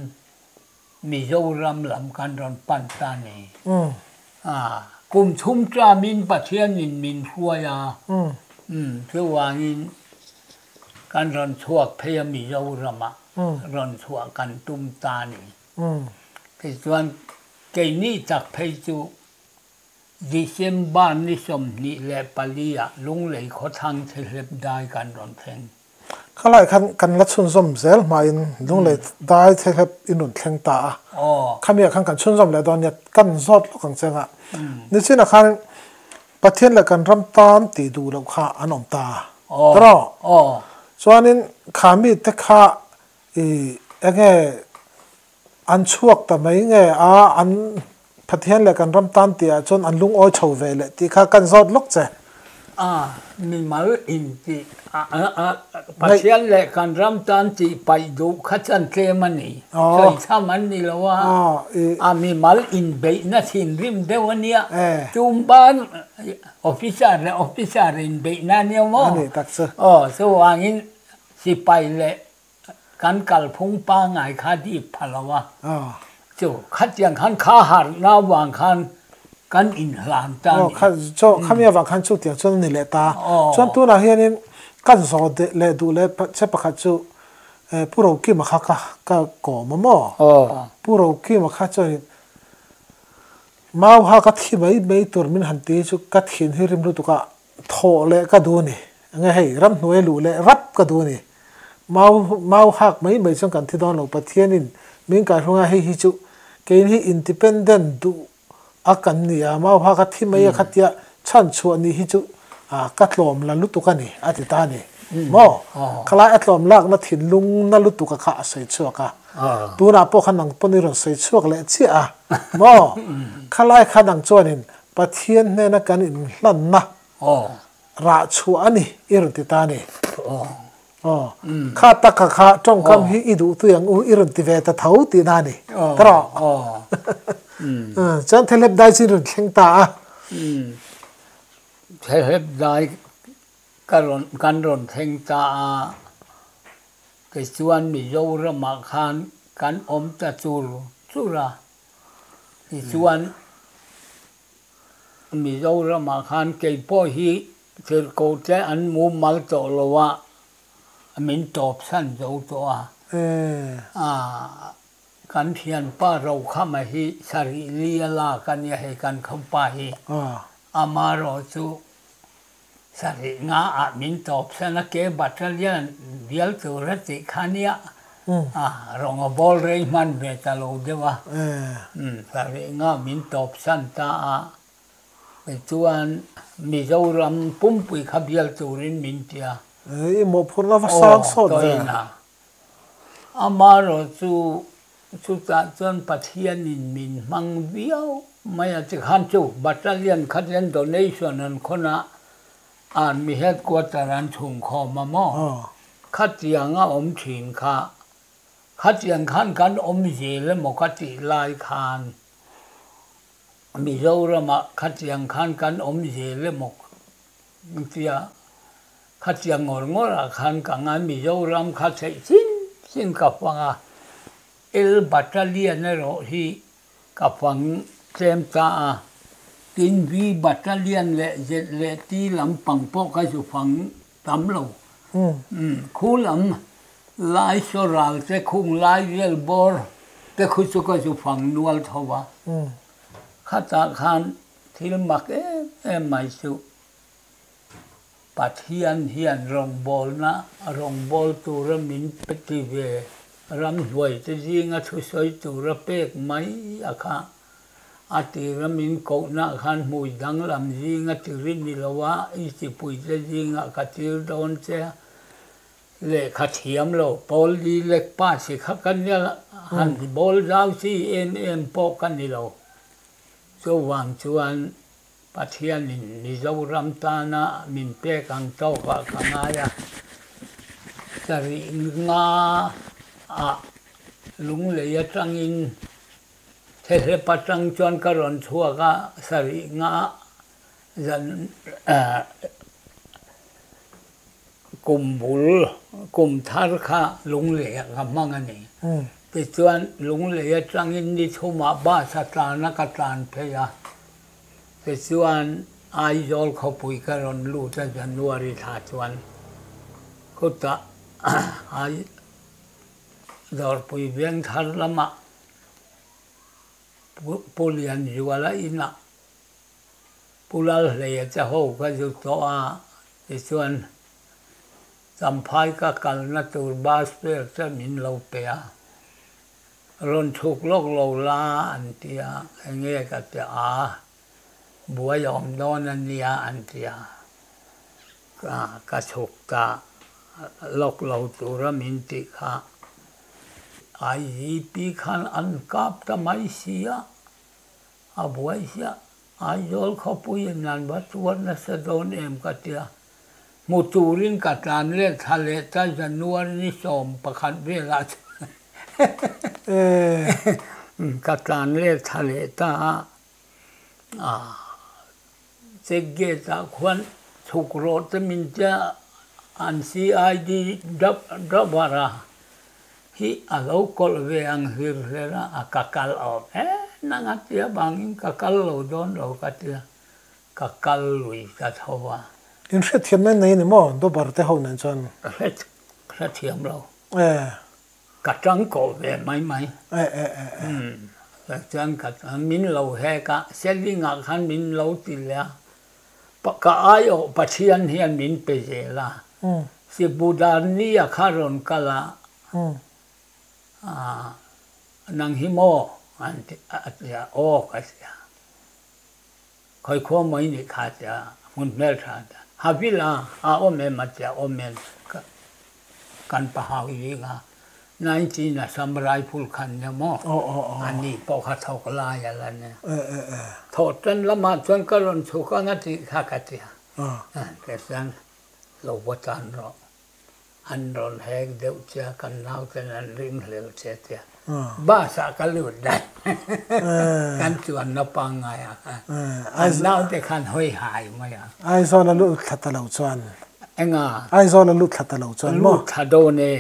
Speaker 2: Mizoram lam kan rawn pan ta ni. Kum chhum tamin Pathianin min hruai a, chuvangin kan rawn chhuak phei a Mizoramah rawn chhuah kan tum ta ni. Tichuan keini tak phei chu December ni 24 ah Lunglei khawthlang Thehlep dai kan rawn thleng.
Speaker 1: Khalai khan kan la chhunzawm zel hmain Lunglei dai Thehlep in rawn thleng ta a. Khami ah khan kan chhunzawm leh dawn nia kan zawt lawk ang che anga. Nichinah khan Pathian leh kan ram tan tih duh loh kha an awm ta tawh. Chuanin kha mite kha i enge An chhuak ta mai nge a, an Pathian leh kan ram tan tih ah chuan an lungawi chho ve leh tih kha kan zawt lawk che.
Speaker 2: A, mimal in tih a, Pathian leh kan ram tan tih paih duh kha chan tlem a ni. Sawi tham an ni lo a, a mimal inbeihna thinrim deuh a nia. Tumban officer leh officer inbeihna a nia maw? Aw, chuvangin sipai leh Kan kalphung pangngai kha dip pha lo a, chu khatiang khan kha harhna avang khan kan inhlan ta a ni.
Speaker 1: Aw, khami avang khan chutiang chuan a ni leh ta. Chuan tunah hianin kan zawh leh duh leh che pakhat chu Pu Rokima kha ka kawm a maw? Pu Rokima kha chuanin Mauha ka thi mai mai tur min han ti chu ka thin hi rim lutuk a, Thawh leh ka duh a ni. Enge hei, ramhnuai luh leh rap ka duh a ni. Mau, mau hak mai mai chuan kan thi dawn lo. Pathianin min kaihhruang a, hei hi chu kein hi independent duh a kan ni a, mau hak a thi mai a khatia chhan chhuah ni hi chu ka tlawm la lutuk a ni, a ti ta a ni. Maw? Khalai a tlawm lakna thinlung na lutuk a kha a sawi chhuak a. Tunah pawh khan nang pawn i rawn sawi chhuak leh chiah a. Maw? Khalai kha nang chuanin Pathian hnena kan inhlanna rah chhuah a ni i rawn ti ta a ni. Aw, kha taka kha tawngkam hi i duh tui ang u i rawn ti ve ta tho tihna a ni. Ta rawh. Chuan Thehlep dai chu i rawn thleng ta a.
Speaker 2: Thehlep dai ka rawn kan rawn thleng ta a. Tichuan Mizoramah khan kan awm ta chur chur a. Tichuan, Mizoramah khan kei pawh hi tirhkohte an mumal tawh lo a, min tawpsan zo tawh a. Kan thianpa Rokhama hi sarih li a lak a nia hei kan khawpa hi. Amaherawh chu Sarih nga ah min tawpsan a ke battalion bial tur a tih kha nia a rawng a bawl rei hman ve ta lo deuh a sarih nga min tawpsan ta a tichuan Mizoram pumpui kha bial turin min ti a.
Speaker 1: I mawhphurhna va sang sawt ve.
Speaker 2: Amaherawh chu chutah chuan Pathianin min hmang viau mai a, tikhan chu battalion khat hian donation an khawn a, army headquarter an chhungkhawm a maw? Khatiang a awm thin kha, khatiang khan kan awm zel emaw ka tih lai khan Mizoramah khatiang khan kan awm zel emaw Tia khatia ngawr ngawr ah khan ka ngai Mizoram kha theih chin chin ka fang a, El Battalion erawh hi ka fang tlem ta a, tin V Battalion leh Z leh T lampang pawh ka zu fang tam lo. Khu lam lai sawral te khung lai vel bawr te khu chu ka zu fang nual tho a, khatah khan Thil mak em em mai chu Pathian hian rawngbawlna rawngbâwl tura min pe ti ve, ramhnuaite zinga thusawi tura pek mai a kha. A tira min kohna khan hmui danglam zinga tiri ni lo a, i chipuite zingah ka tir dawn che a, lehkha thiam lo, pawl li lek pa si kha ka nia, han bawl zau chi em em pawh ka ni lo. Chuvang chuan Pathianin Mizoram tana min pek ang tawkah ka ngai a, sarih nga ah Lunglei atangin Thehlep atang chuan ka rawn chhuak a, sarih nga zan kum bul kum thar kha Lunglei ah ka hmang a ni. Tichuan Lunglei atangin ni chhumah bus a tlan a ka tlan phei a, tichuan Aizawl khawpui ka rawn lut a January thla chuan khutah Ai Dawrpui Vengthar lamah Pu Lianzuala inah Pu Lalhleia te ho ka zu tawh a, tichuan Champhai ka kalna tur bus fare te min lo pe a, rawn chhuk lawk lo la an ti a, enge ka ti a, buai a awm dawn a nia an ti a, ka chhuk ta lawk lo tura min tih kha IGP khan an kap ta mai si a, a buai chiah. Aizawl khawpuiin an va tuar nasa dawn em ka tia. Hmu turin ka tlan leh thla leh ta January ni 11 velah chuan ka tlan leh thla leh ta a. Check gate ah khuan chhuk rawh te min tia an CID driver a hi a lo kawlh ve ang hlir hlir a, a ka kal awm e nang a tia vangin ka kal lo dawn lo ka tia ka kal lui ka tho a.
Speaker 1: In hrethiam na nei ni maw Dobar te ho nen chuan?
Speaker 2: Hrethiam lo. Ka tangkawh ve mai mai. Chuan ka min lo hek a, Selling ah khan min lo ti leh a, ka aiawh Pathian hian min pe zel a, Sibudarnia kha rawn kal a, nang hi maw an ti a ti a, aw ka ti a. Khawi khua mai nih kha tia hmun hmeltha a tia. Havila a awm em a tia awm em kan pa hau zing a 19 Assam Rifle khan nia maw a ni pawh kha thawk lai a la nia. Thawh tan lamah chuan ka rawn chhuk ang a tih kha ka tia. Tichuan lo va tan rawh. An rawn hek deuh che a, kan nauten an ring hlel che tia bus ah ka lut daih kan chuanna pangngai ah khan an naute khan hawi hai mai a.
Speaker 1: Aizawl a lut thla ta lo chuan.
Speaker 2: Enga?
Speaker 1: Aizawl a lut thla ta lo chuan maw?
Speaker 2: Lut thla dawn e.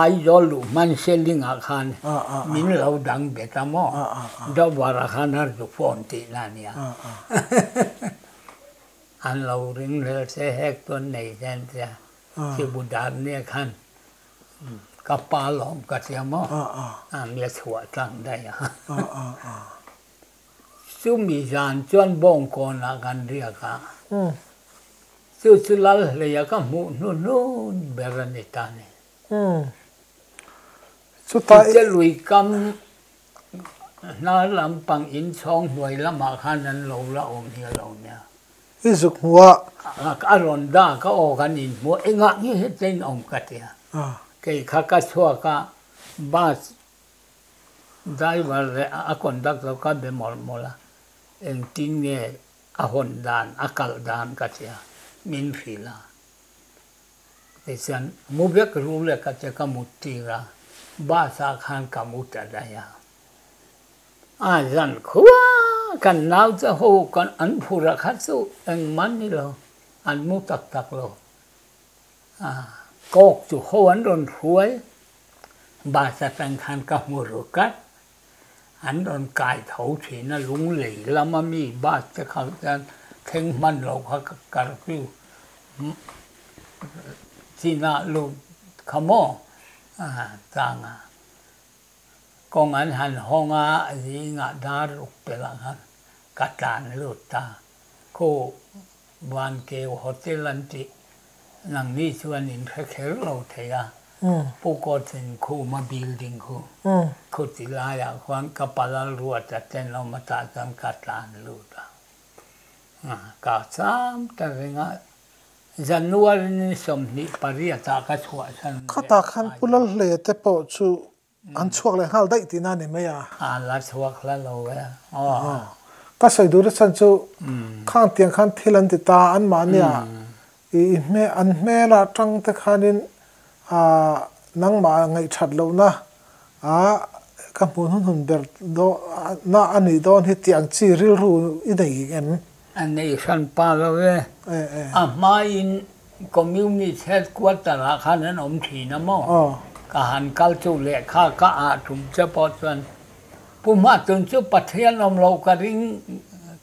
Speaker 2: Aizawl luh hman Seling ah khan min lo dang bet a maw? Driver ah khan a zu phone tihna a nia. An lo ring hlel che hek chuan nei zen che Sibu dar nia khan ka pa lawm ka tia maw mi a chhuah tlang daih a. Chumi zan chuan Bawngkawnah kan riak a, chu chu Lalhleia ka hmuh hnuhnun ber a ni ta ni. Chute lui kam Hnar lampang inchhawng hnuai lamah khan an lo la awm hi a lo nia.
Speaker 1: I zuk hmu a.
Speaker 2: A rawn dak a aw kan inhmu a, engah nge heta in awm ka ti a. Kei kha ka chhuak a, bus driver leh a conductor ka be mawlh mawlh a, engtin nge a hawn dan, a kalh dan ka ti a, min hrilh a. Tichuan mu vek ru leh ka che ka mut tir a, bus ah khan ka mu ta daih a. A zan khua kan nau che ho kan an phur a kha chu engmah ni lo, an mu tak tak lo. A kawk chu ho an rawn hruai, bus atang khan ka hmu ru kat, an rawn kai tho thin a, lunglei lama mi bus te kha chuan thleng hman lo kha ka curfew chinah lut kha maw chang a, kawng an han hawng a, zingah dar ruk pelh ah khan ka tlan lut ta, khu Vankeu Hotel an tih nangni chuan in hre kher lo thei a, Pu Kawtin Khuma building khu, khuti laiah khuan ka palal ruat a tenawm atah chuan ka tlan lut a. Ka cham ta reng a, January ni 28 ah ka chhuah chhan leh.
Speaker 1: Khatah khan Pu Lalhleia te pawh chu an chhuak leh nghal daih tihna a ni mai a.
Speaker 2: A la chhuak hla lo e. Aw.
Speaker 1: Ka sawi duh chhan chu khang tiang khan thil an ti ta anmahnia i an hmel ah tang te khanin nangmah ngaihthat lohna. A ka hmuh hnuhnun ber na a nih dawn hi tih ang chi rilru i nei em?
Speaker 2: A nei hran pa lo e. A hmain Communist headquarter ah khan an awm thin a maw? Ka han kal chu lehkha ka ah tum che pawh chuan Pu Hmatun chu Pathian awm loh ka ring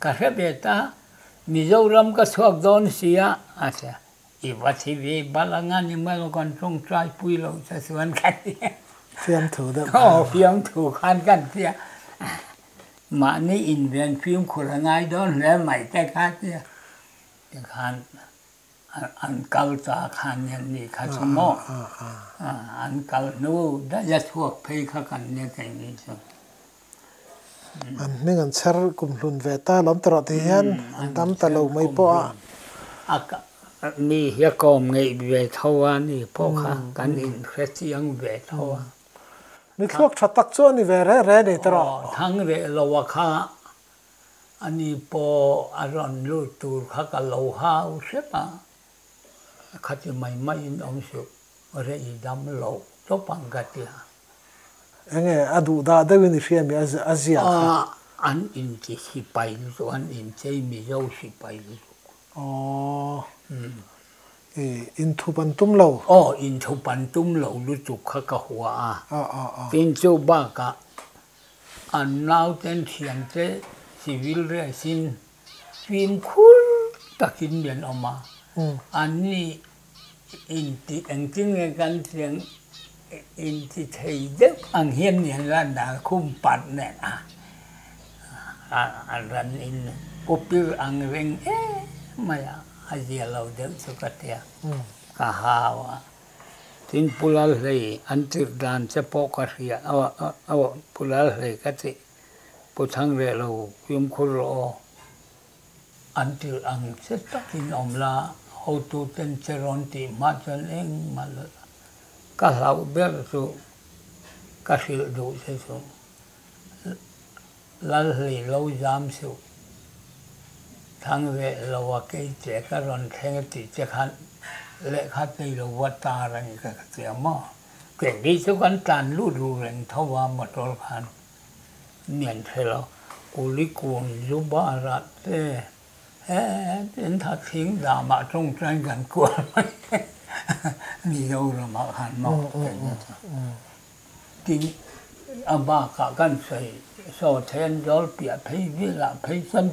Speaker 2: ka hre ve ta, Mizoram ka chhuak dawn sia a ti a. I va thi ve bal anga ni mai lo kan tawngtai pui lo che chuan ka ti a.
Speaker 1: Fiamthu deuh
Speaker 2: khan. Aw fiamthu khan kan ti a. Mahni inven fimkhur a ngai dawn hle mai te kha ti a. Tikhan an kal ta khan hian ni kha chu maw. An kal hnu daih a chhuak phei kha kan nia keini chu.
Speaker 1: An hming an chher kum hlun ve ta lawm ta rawh tih hian an dam ta lo mai pawh a.
Speaker 2: A mi hi a kawm ngeih ve tho a ni pawh kha kan inhre chiang ve tho a.
Speaker 1: Mi thluak tha tak chu a ni ve re re ni ta rawh.
Speaker 2: Aw, thang reh lo a kha a ni pawh a rawn lut tur kha ka lo hau hrep a, khati mai maiin awm suh, rei dam lo tawp ang ka ti a.
Speaker 1: Enge a duh dah deuhin i hria mi a zia kha?
Speaker 2: An inti sipai lutuk, an inchei Mizo sipai lutuk.
Speaker 1: Aww. I inthup an tum lo?
Speaker 2: Aw, inthup an tum lo lutuk kha ka hua a. Tin chu bakah an nauten thiante civil dress-in fimkhur takin min awm a, anni Inti engtin nge kan tiang inti thei deuh ang hian ni an lan dan khum parh nen a a ran in pupil ang reng em mai a, a zia lo deuh chu ka tia ka hau a. Tin Pu Lalhlei an tirh dan che pawh ka hria aw Pu Lalhlei ka tih Pu Thangrehlo fimkhur rawh aw. An tirh ang che takin awm la, hotuten che rawn tih hma chuan engmah lo la. Ka hlauh ber chu ka hrilh duh che chu Lalhlei lo zam suh, thang reh lo a kei che ka rawn thleng a tih che khan lehkha tei lo va tar a ni ka ti a maw? Keini chu kan tlan lut ru reng tho a motor khan. Mian hre lo, Kulikun, Zubarah te he tin tha thing damah tawngtai kan kual mai Mizoramah khan maw kan ti ta. Tin, a bakah kan sawi saw then zawl piah phei velah phei chuan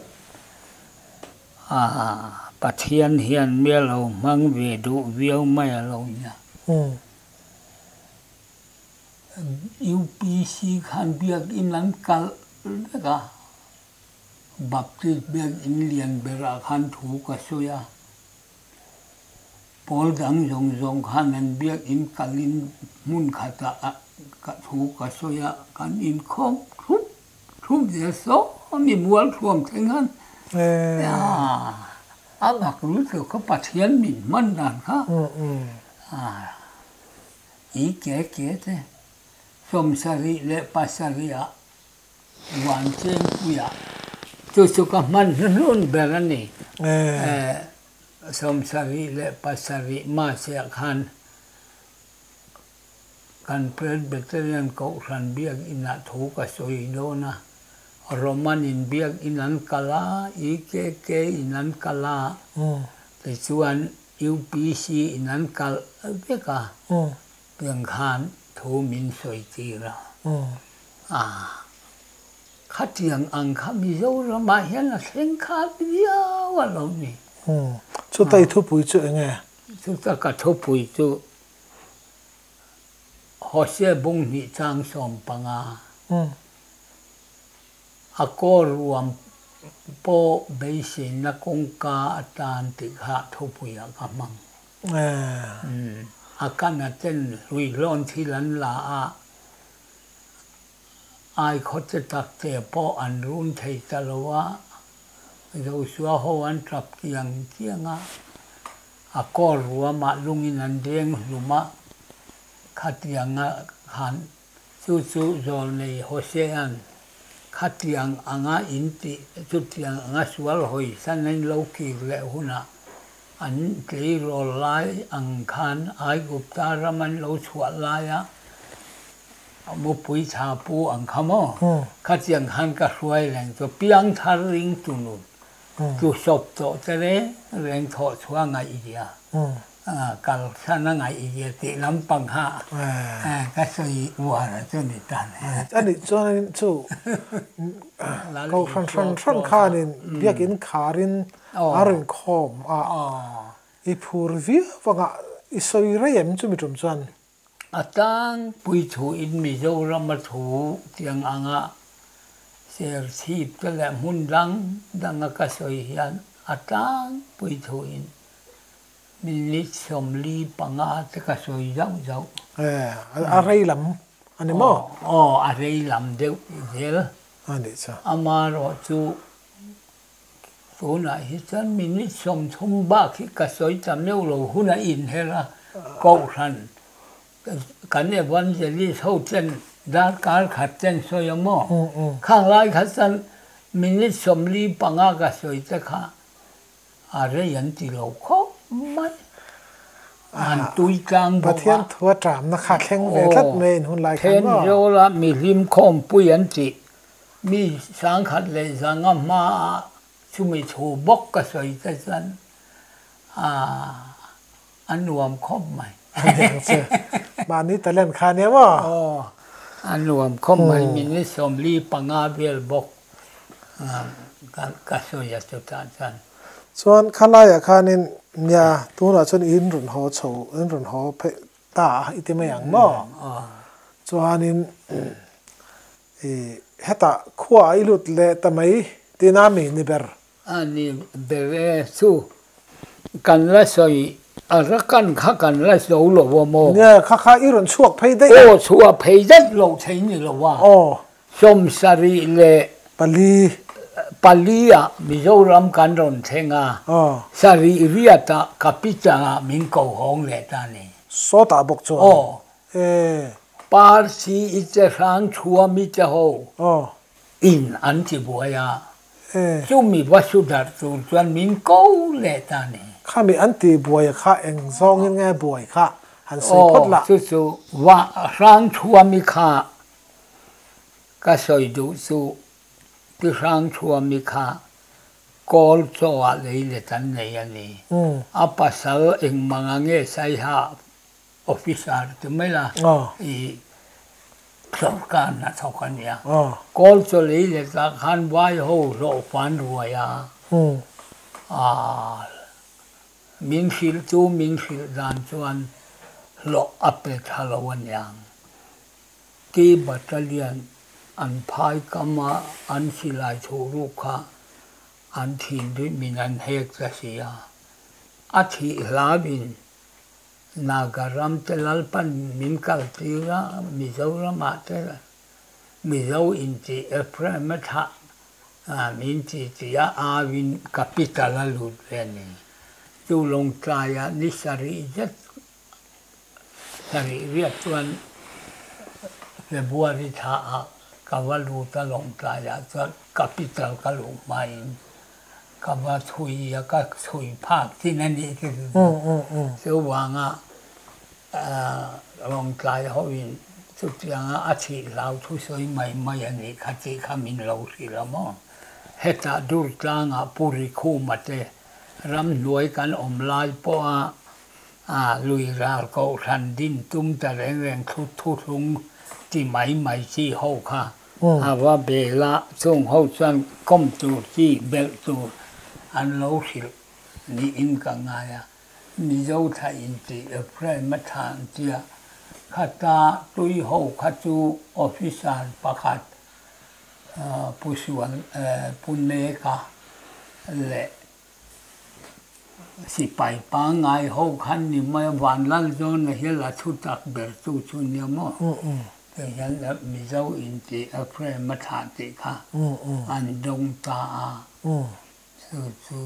Speaker 2: Pathian hian mi a lo hmang ve duh viau mai a lo nia. UPC khan biakinn an kalh vek a, Baptist biakinn lian berah khan thu ka sawi a, pawl dang zawng zawng khan an biakinn kalhin hmun khatah thu ka sawi a, kan inkhawm thup thup zel saw mi mual thuam thleng khan a mak lutuk kha Pathian min hman dan kha. I ke ke te 77 ah Vanchengpuiah chu chu ka hman hnuhnun ber a ni. 77 March ah khan kan Presbyterian Kohhran Biakinah thu ka sawi dawn a, Roman in Biakin an kal a, EKK in an kal a, tichuan UPC in an kalh vek a, tiang khan thu min sawi tir a. A, khatiang ang kha Mizoramah hian a thleng khat viau a lo ni.
Speaker 1: Chuta i thupui chu eng nge?
Speaker 2: Chuta ka thupui chu Hosea Bunghnih chang 15. A kaw ruam pawh beiseina kawngka atan tih kha thupuiah ka hmang. A kana ten hluihlawn thil an la a, ai khawte takte pawh an run thei ta lo a, Joshua ho an tap tiang tiang a, a kaw ruamah lungin an deng hlum a, khatianga khan Chu chu zawlnei Hosea'n khatiang anga in tih, chutiang anga sual hawi san an lo kir leh hunah an tleirawl lai ang khan Aigupta ram an lo chhuah laia Mupui tha pu ang kha maw? Khatiang khan ka hruai reng chu piangthar ring tu nun chu sawp tawh te reng reng thawh chhuah ngaih zia, kal chhan a ngaih zia tih lampang kha ka sawi uar a chu ni ta ne.
Speaker 1: A nih chuanin chu kohhran hran hran khanin biakin kharin a rawn khawm a, i phur viau anga i sawi rei em chumi tum chuan?
Speaker 2: A tlangpui thuin Mizoram a thu tiang anga Serchhip te leh hmun dang danga ka sawi hian a tlangpui thuin minute 45 te ka sawi zauh zauh.
Speaker 1: A rei lam a ni maw?
Speaker 2: Aw, a rei lam deuh zel.
Speaker 1: A nih chu.
Speaker 2: Amaherawh chu Tunah hi chuan minute 30 bak hi ka sawi ta meuh lo hun a inher a, Kohhran kan evangelist ho ten darkar khat ten sawi a maw? Khang lai kha chuan minute 45 ka sawi te kha a rei an ti lo khawp mai. An tui tlang bawk a.
Speaker 1: Pathian thu a ṭamna kha thleng ve tlat mai in hun lai khan maw?
Speaker 2: Thenzawl a mihlim khawmpui an tih Mi 1100 hmaah chumi thu bawk ka sawi te chuan a nuam khawp mai.
Speaker 1: Mahni talent kha nia maw?
Speaker 2: Aw, a nuam khawp mai. Minute 45 vel bawk ka sawi a chutah chuan.
Speaker 1: Chuan khalaiah khanin nia tunah chuan in rawn haw chho, in rawn haw phei ta a i ti mai ang maw? Chuanin I hetah khua i lut leh ta mai tina mi ni ber?
Speaker 2: A ni ber e, chu kan la sawi a rakan kha kan la zo lo a maw?
Speaker 1: Nia, kha kha i rawn chhuak phei daih
Speaker 2: a. Aw, chhuah phei daih lo thei ni lo a.
Speaker 1: Aw.
Speaker 2: 74
Speaker 1: Pali.
Speaker 2: Pali ah Mizoram kan rawn thleng a.
Speaker 1: Aw.
Speaker 2: Sarih riatah capital ah min ko hawng leh ta ni.
Speaker 1: Sawtah bawk chuan.
Speaker 2: Aw.
Speaker 1: E.
Speaker 2: Parsi i che hrang thuam i che ho in an ti buai a, chumi va su darh tur chuan min ko leh ta ni.
Speaker 1: Khami an ti buai a kha eng zawngin nge buai kha han sawi phawt lah.
Speaker 2: Aw chu chu va hrang thuam i kha ka sawi duh chu ti hrang thuam i kha kawl chaw ah lei let an nei a ni. A pasal engmanga nge saiha Officer ti mai la i sorkar hnathawk a nia. Kawl chaw lei let ah khan vai ho hlawh fan ruai a, min hrilh chu min hrilh dan chuan hlawh a pe tha lo a niang. T Battalion an phai kam a an silai chhuh ruk kha an thinrim in an hek ta si a, a thih hlauin Naga ram te Lalpan min kaltir a, Mizoram ah te Mizo inti Ephraim a thlah min ti ti a au in capital a lut ve a ni. Chu Lawngtlai ah ni sarih zet sarih riat chuan February thla ah ka va lut a Lawngtlai ah chuan capital ka luh hma in Ka va chhui a, ka chhui phak chin a nih chu chuvanga Lawngtlai hoin chutianga a chhih hlau thusawi mai mai a nih kha tih kha min lo hrilh a maw. Hetah Durtlangah Pu Rikhuma te ramhnuai kan awm lai pawha lui ral kohhran din tum ta reng reng thuthlung ti mai mai chi ho kha A va bel a, chung ho chuan kawm tur chi belh tur an lo hrilh niin ka ngai a. Mizo thla intih Ephraim a thla an tia, khata tui ho kha chu officer pakhat Pu Suan Pu Neka leh Sipai pangngai ho khan ni mai a, Vanlalzawna hi la thu tak ber tu chu nia maw? Hei hian Mizo inti Ephraim a thlah tih kha an dawng ta a, chu chu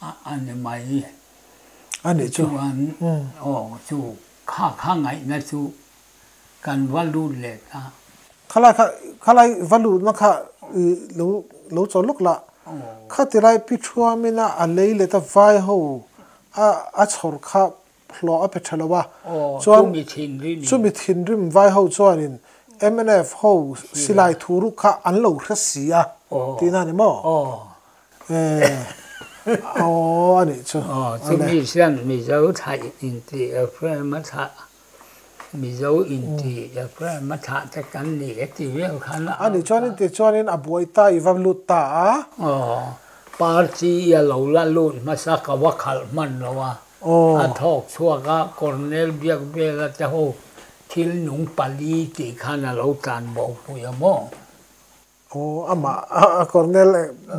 Speaker 2: a ni mai.
Speaker 1: A nih chu.
Speaker 2: Chuan aw chu kha kha ngaihna chu kan va lut leh ta.
Speaker 1: Khalai kha khalai va lutna kha lo lo chaw lawk lah. Kha tilai pi thuamina a lei let a vai ho a a chhawr kha. hlawh a pe tha lo a, chuan chumi thinrim vai ho chuanin mnf ho silai thu ruk kha an lo hre si a tihna a ni maw? Aw a nih chu.
Speaker 2: Chumi hian Mizo thlah inti Ephraim a thlah Mizo inti Ephraim a thlah te kan ni e ti viau khan a.
Speaker 1: A nih chuanin tichuanin a buai ta i va lut ta a.
Speaker 2: Party i a lo la lut hmasa ka va khalh hman lo a. A thawk chhuak a, Colonel Biakbela te ho thil nung pali tih khan a lo tlan bo pui a maw?
Speaker 1: Aw, amah a Colonel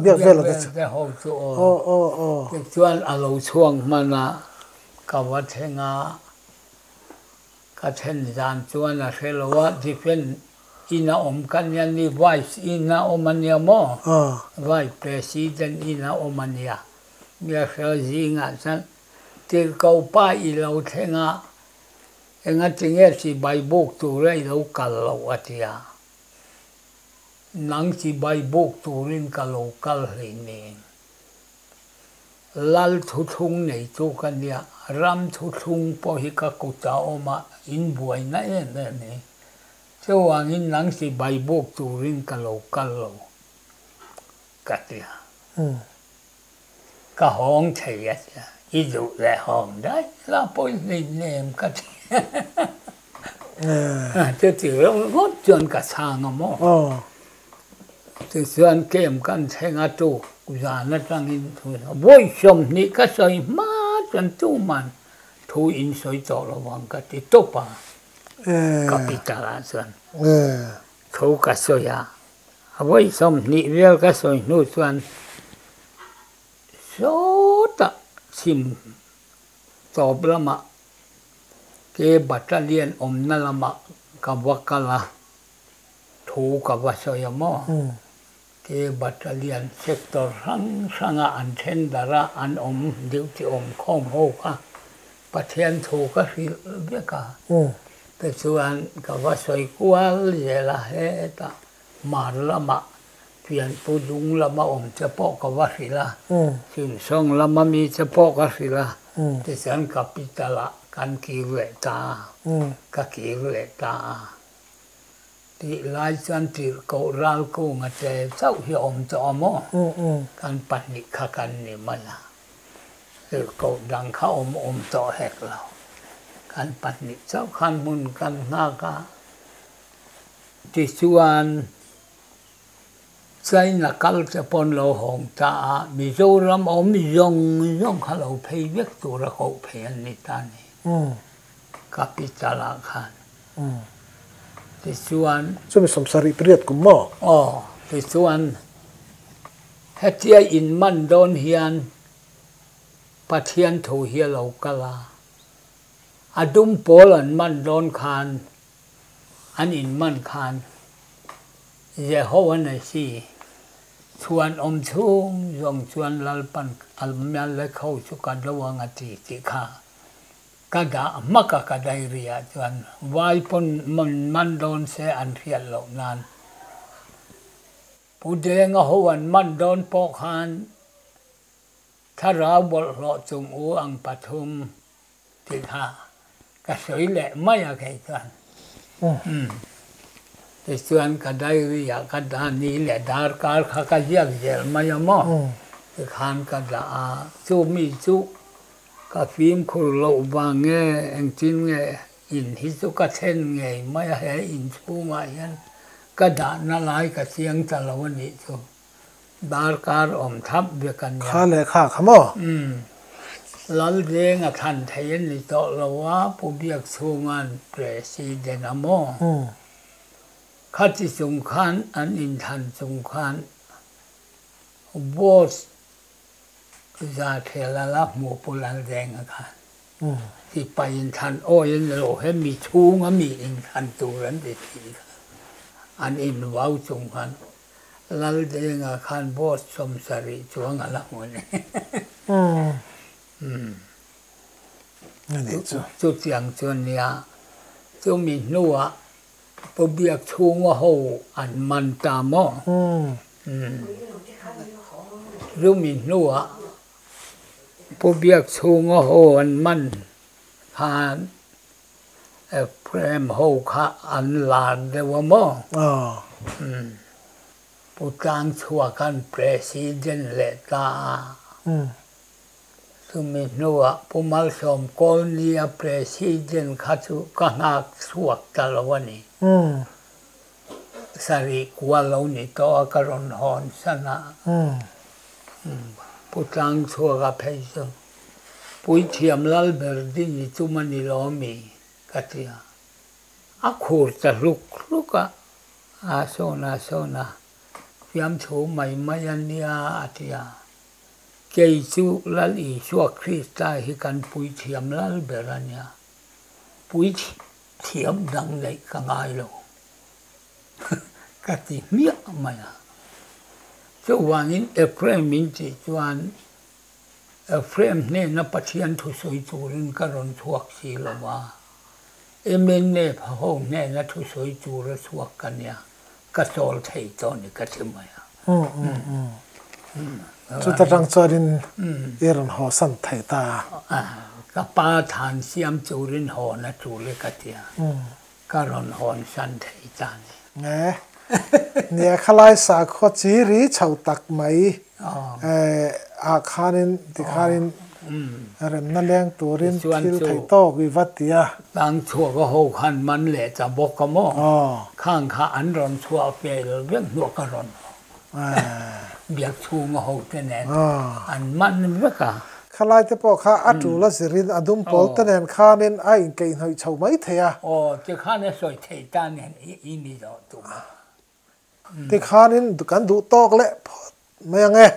Speaker 1: Biakbela te chu.
Speaker 2: Biakbela te ho chu aw. Tichuan a lo chhuak hman a, ka va thleng a, ka thlen zan chuan a hre lo a, Defence in a awm ka nia ni, Vice in a awm a nia maw? Vice President in a awm a nia. Biakhel zingah chuan Tirhkoh pa i lo thleng a, engatinge chibai buk tura i lo kal loh a ti a. Nang chibai buk turin ka lo kal hleinem. Lal thuthlung neitu ka nia, ram thuthlung pawh hi ka kutah awm a, in buaina em em hi. Chuvangin nang chibai buk turin ka lo kal lo ka ti a. Ka hawng thei a tia, i duh leh hawng daih la pawi hleinem ka ti. Chuti reuh ngawt chuan ka chhang a maw? Tichuan kem kan thleng a tuk zan atangin thu vawi 20 ka sawi hma chuan tuman thu in sawi tawh lo vang ka ti tawp a, capital ah chuan thu ka sawi a. A vawi 20 vel ka sawi hnu chuan sawtah chhim tawp lamah ke battalion awmna lamah ka va kal a, thu ka va sawi a maw? Ke battalion sector hrang hranga an then darh a, an awm duty awm khawm ho kha Pathian thu ka hrilh vek a. Tichuan ka va sawi kual zel a, hetah Mar lamah Pianpu dung lama awm che pawh ka va hrilh a, Chhimsawng lama mi che pawh ka hrilh a, tichuan capital ah kan kir leh ta a, ka kir leh ta a. Tih lai chuan tirhkoh Ralkunga che chauh hi a awm tawh a maw? Kan pahnih kha kan ni mai a. Tirhkoh dang kha awm awm tawh hek lo. Kan pahnih chauh khan hmun kan nghak a. Tichuan, China kal te pawn lo hawng ta a, Mizoram awm zawng zawng kha lo phei vek tura koh phei an ni ta ni. Capital ah khan. Tichuan.
Speaker 1: Chumi 78 kum maw?
Speaker 2: Aw, tichuan hetia in man dawn hian Pathian thu hi a lo kal a, a dum pawl an man dawn khan an in man khan Jehovah Nasi chuan awm chhung zawng chuan Lalpan Amalek ho chu ka do ang a ti tih kha Ka dah hmak a ka diary ah chuan vai pawn man dawn se an hriat loh nan Pu Denga ho an man dawn pawh khan thlarau bawlhhlawh chung u ang pathum tih kha ka sawi leh mai a kei chuan. Tichuan ka diary ah ka dah ni leh darkar kha ka ziak zel mai a maw tikhan ka dah a, chumi chu Ka fimkhur loh vang nge engtin nge in hi chu ka thlen ngei mai a, he in chhungah hian ka dahna lai ka chiang ta lo a nih chu. Darkar awm thap vek a nia.
Speaker 1: Kha lehkha kha maw?
Speaker 2: Umm. Lalveng a thlan thei a ni tawh lo a, Pu Biakchhunga'n President a maw? Khati chung khan an inthlan chung khan vote Za thel a la hmuh Pu Laldenga khan sipai inthlan awi an ni lo, hemi chhunga mi inthlan tur an ti tih kha an invau chung khan Laldenga khan vote 70 chuang a la hmu a ni. Chutiang chu a nia, chumi hnuah Pu Biakchhunga ho an man ta maw? Chumi hnuah Pu Biakchhunga ho an man khan Ephraim ho kha an lar deuh a maw? Pu Tlangchhuaka'n President leh ta a. Chumi hnuah Pu Malsawm Kawlnia President kha chu ka nghak chhuak ta lo a ni. Sarih kua lo ni tawh a ka rawn hawn san a. Pu Tlangchhuaka phei chu Puithiam Lalber Dini chum a ni lo mi? ka ti a. A khur ta hluk hluk a, a sawn a sawn a, fiamthu mai mai a nia a ti a. Kei chu Lal Isua Krista hi kan puithiam lal ber a nia, puithiam dang neih ka ngai lo ka ti hmiah mai a. Chuvangin Ephraim min tih chuan Ephraim hnena Pathian thusawi turin ka rawn chhuak si lo a, MNF ho hnena thusawi tura chhuak ka nia, ka chawl thei tawh ni ka ti mai a.
Speaker 1: Chuta tang chuanin i rawn haw san thei ta
Speaker 2: a. Ka pa than siam turin hawn a tul e ka ti a, ka rawn hawn san thei ta ni.
Speaker 1: Nge, nia khalai sakhua chi ri chho tak mai ah khanin tikhanin remna leng turin thil thei tawk i va ti a.
Speaker 2: Tlang chhuak a ho khan man leh ta bawk a maw? Khang kha an rawn chhuah fel vek hnuah ka rawn haw. Biak chhung a ho te nen an man vek a.
Speaker 1: Khalai te pawh kha a tul a zirin a dum pawl te nen khanin a inkeihhnawih chho mai thei a.
Speaker 2: Aw, tikhan a sawi thei ta nen i ni zawh tum a.
Speaker 1: Tikhanin kan duh tawk leh phawt mai ang e.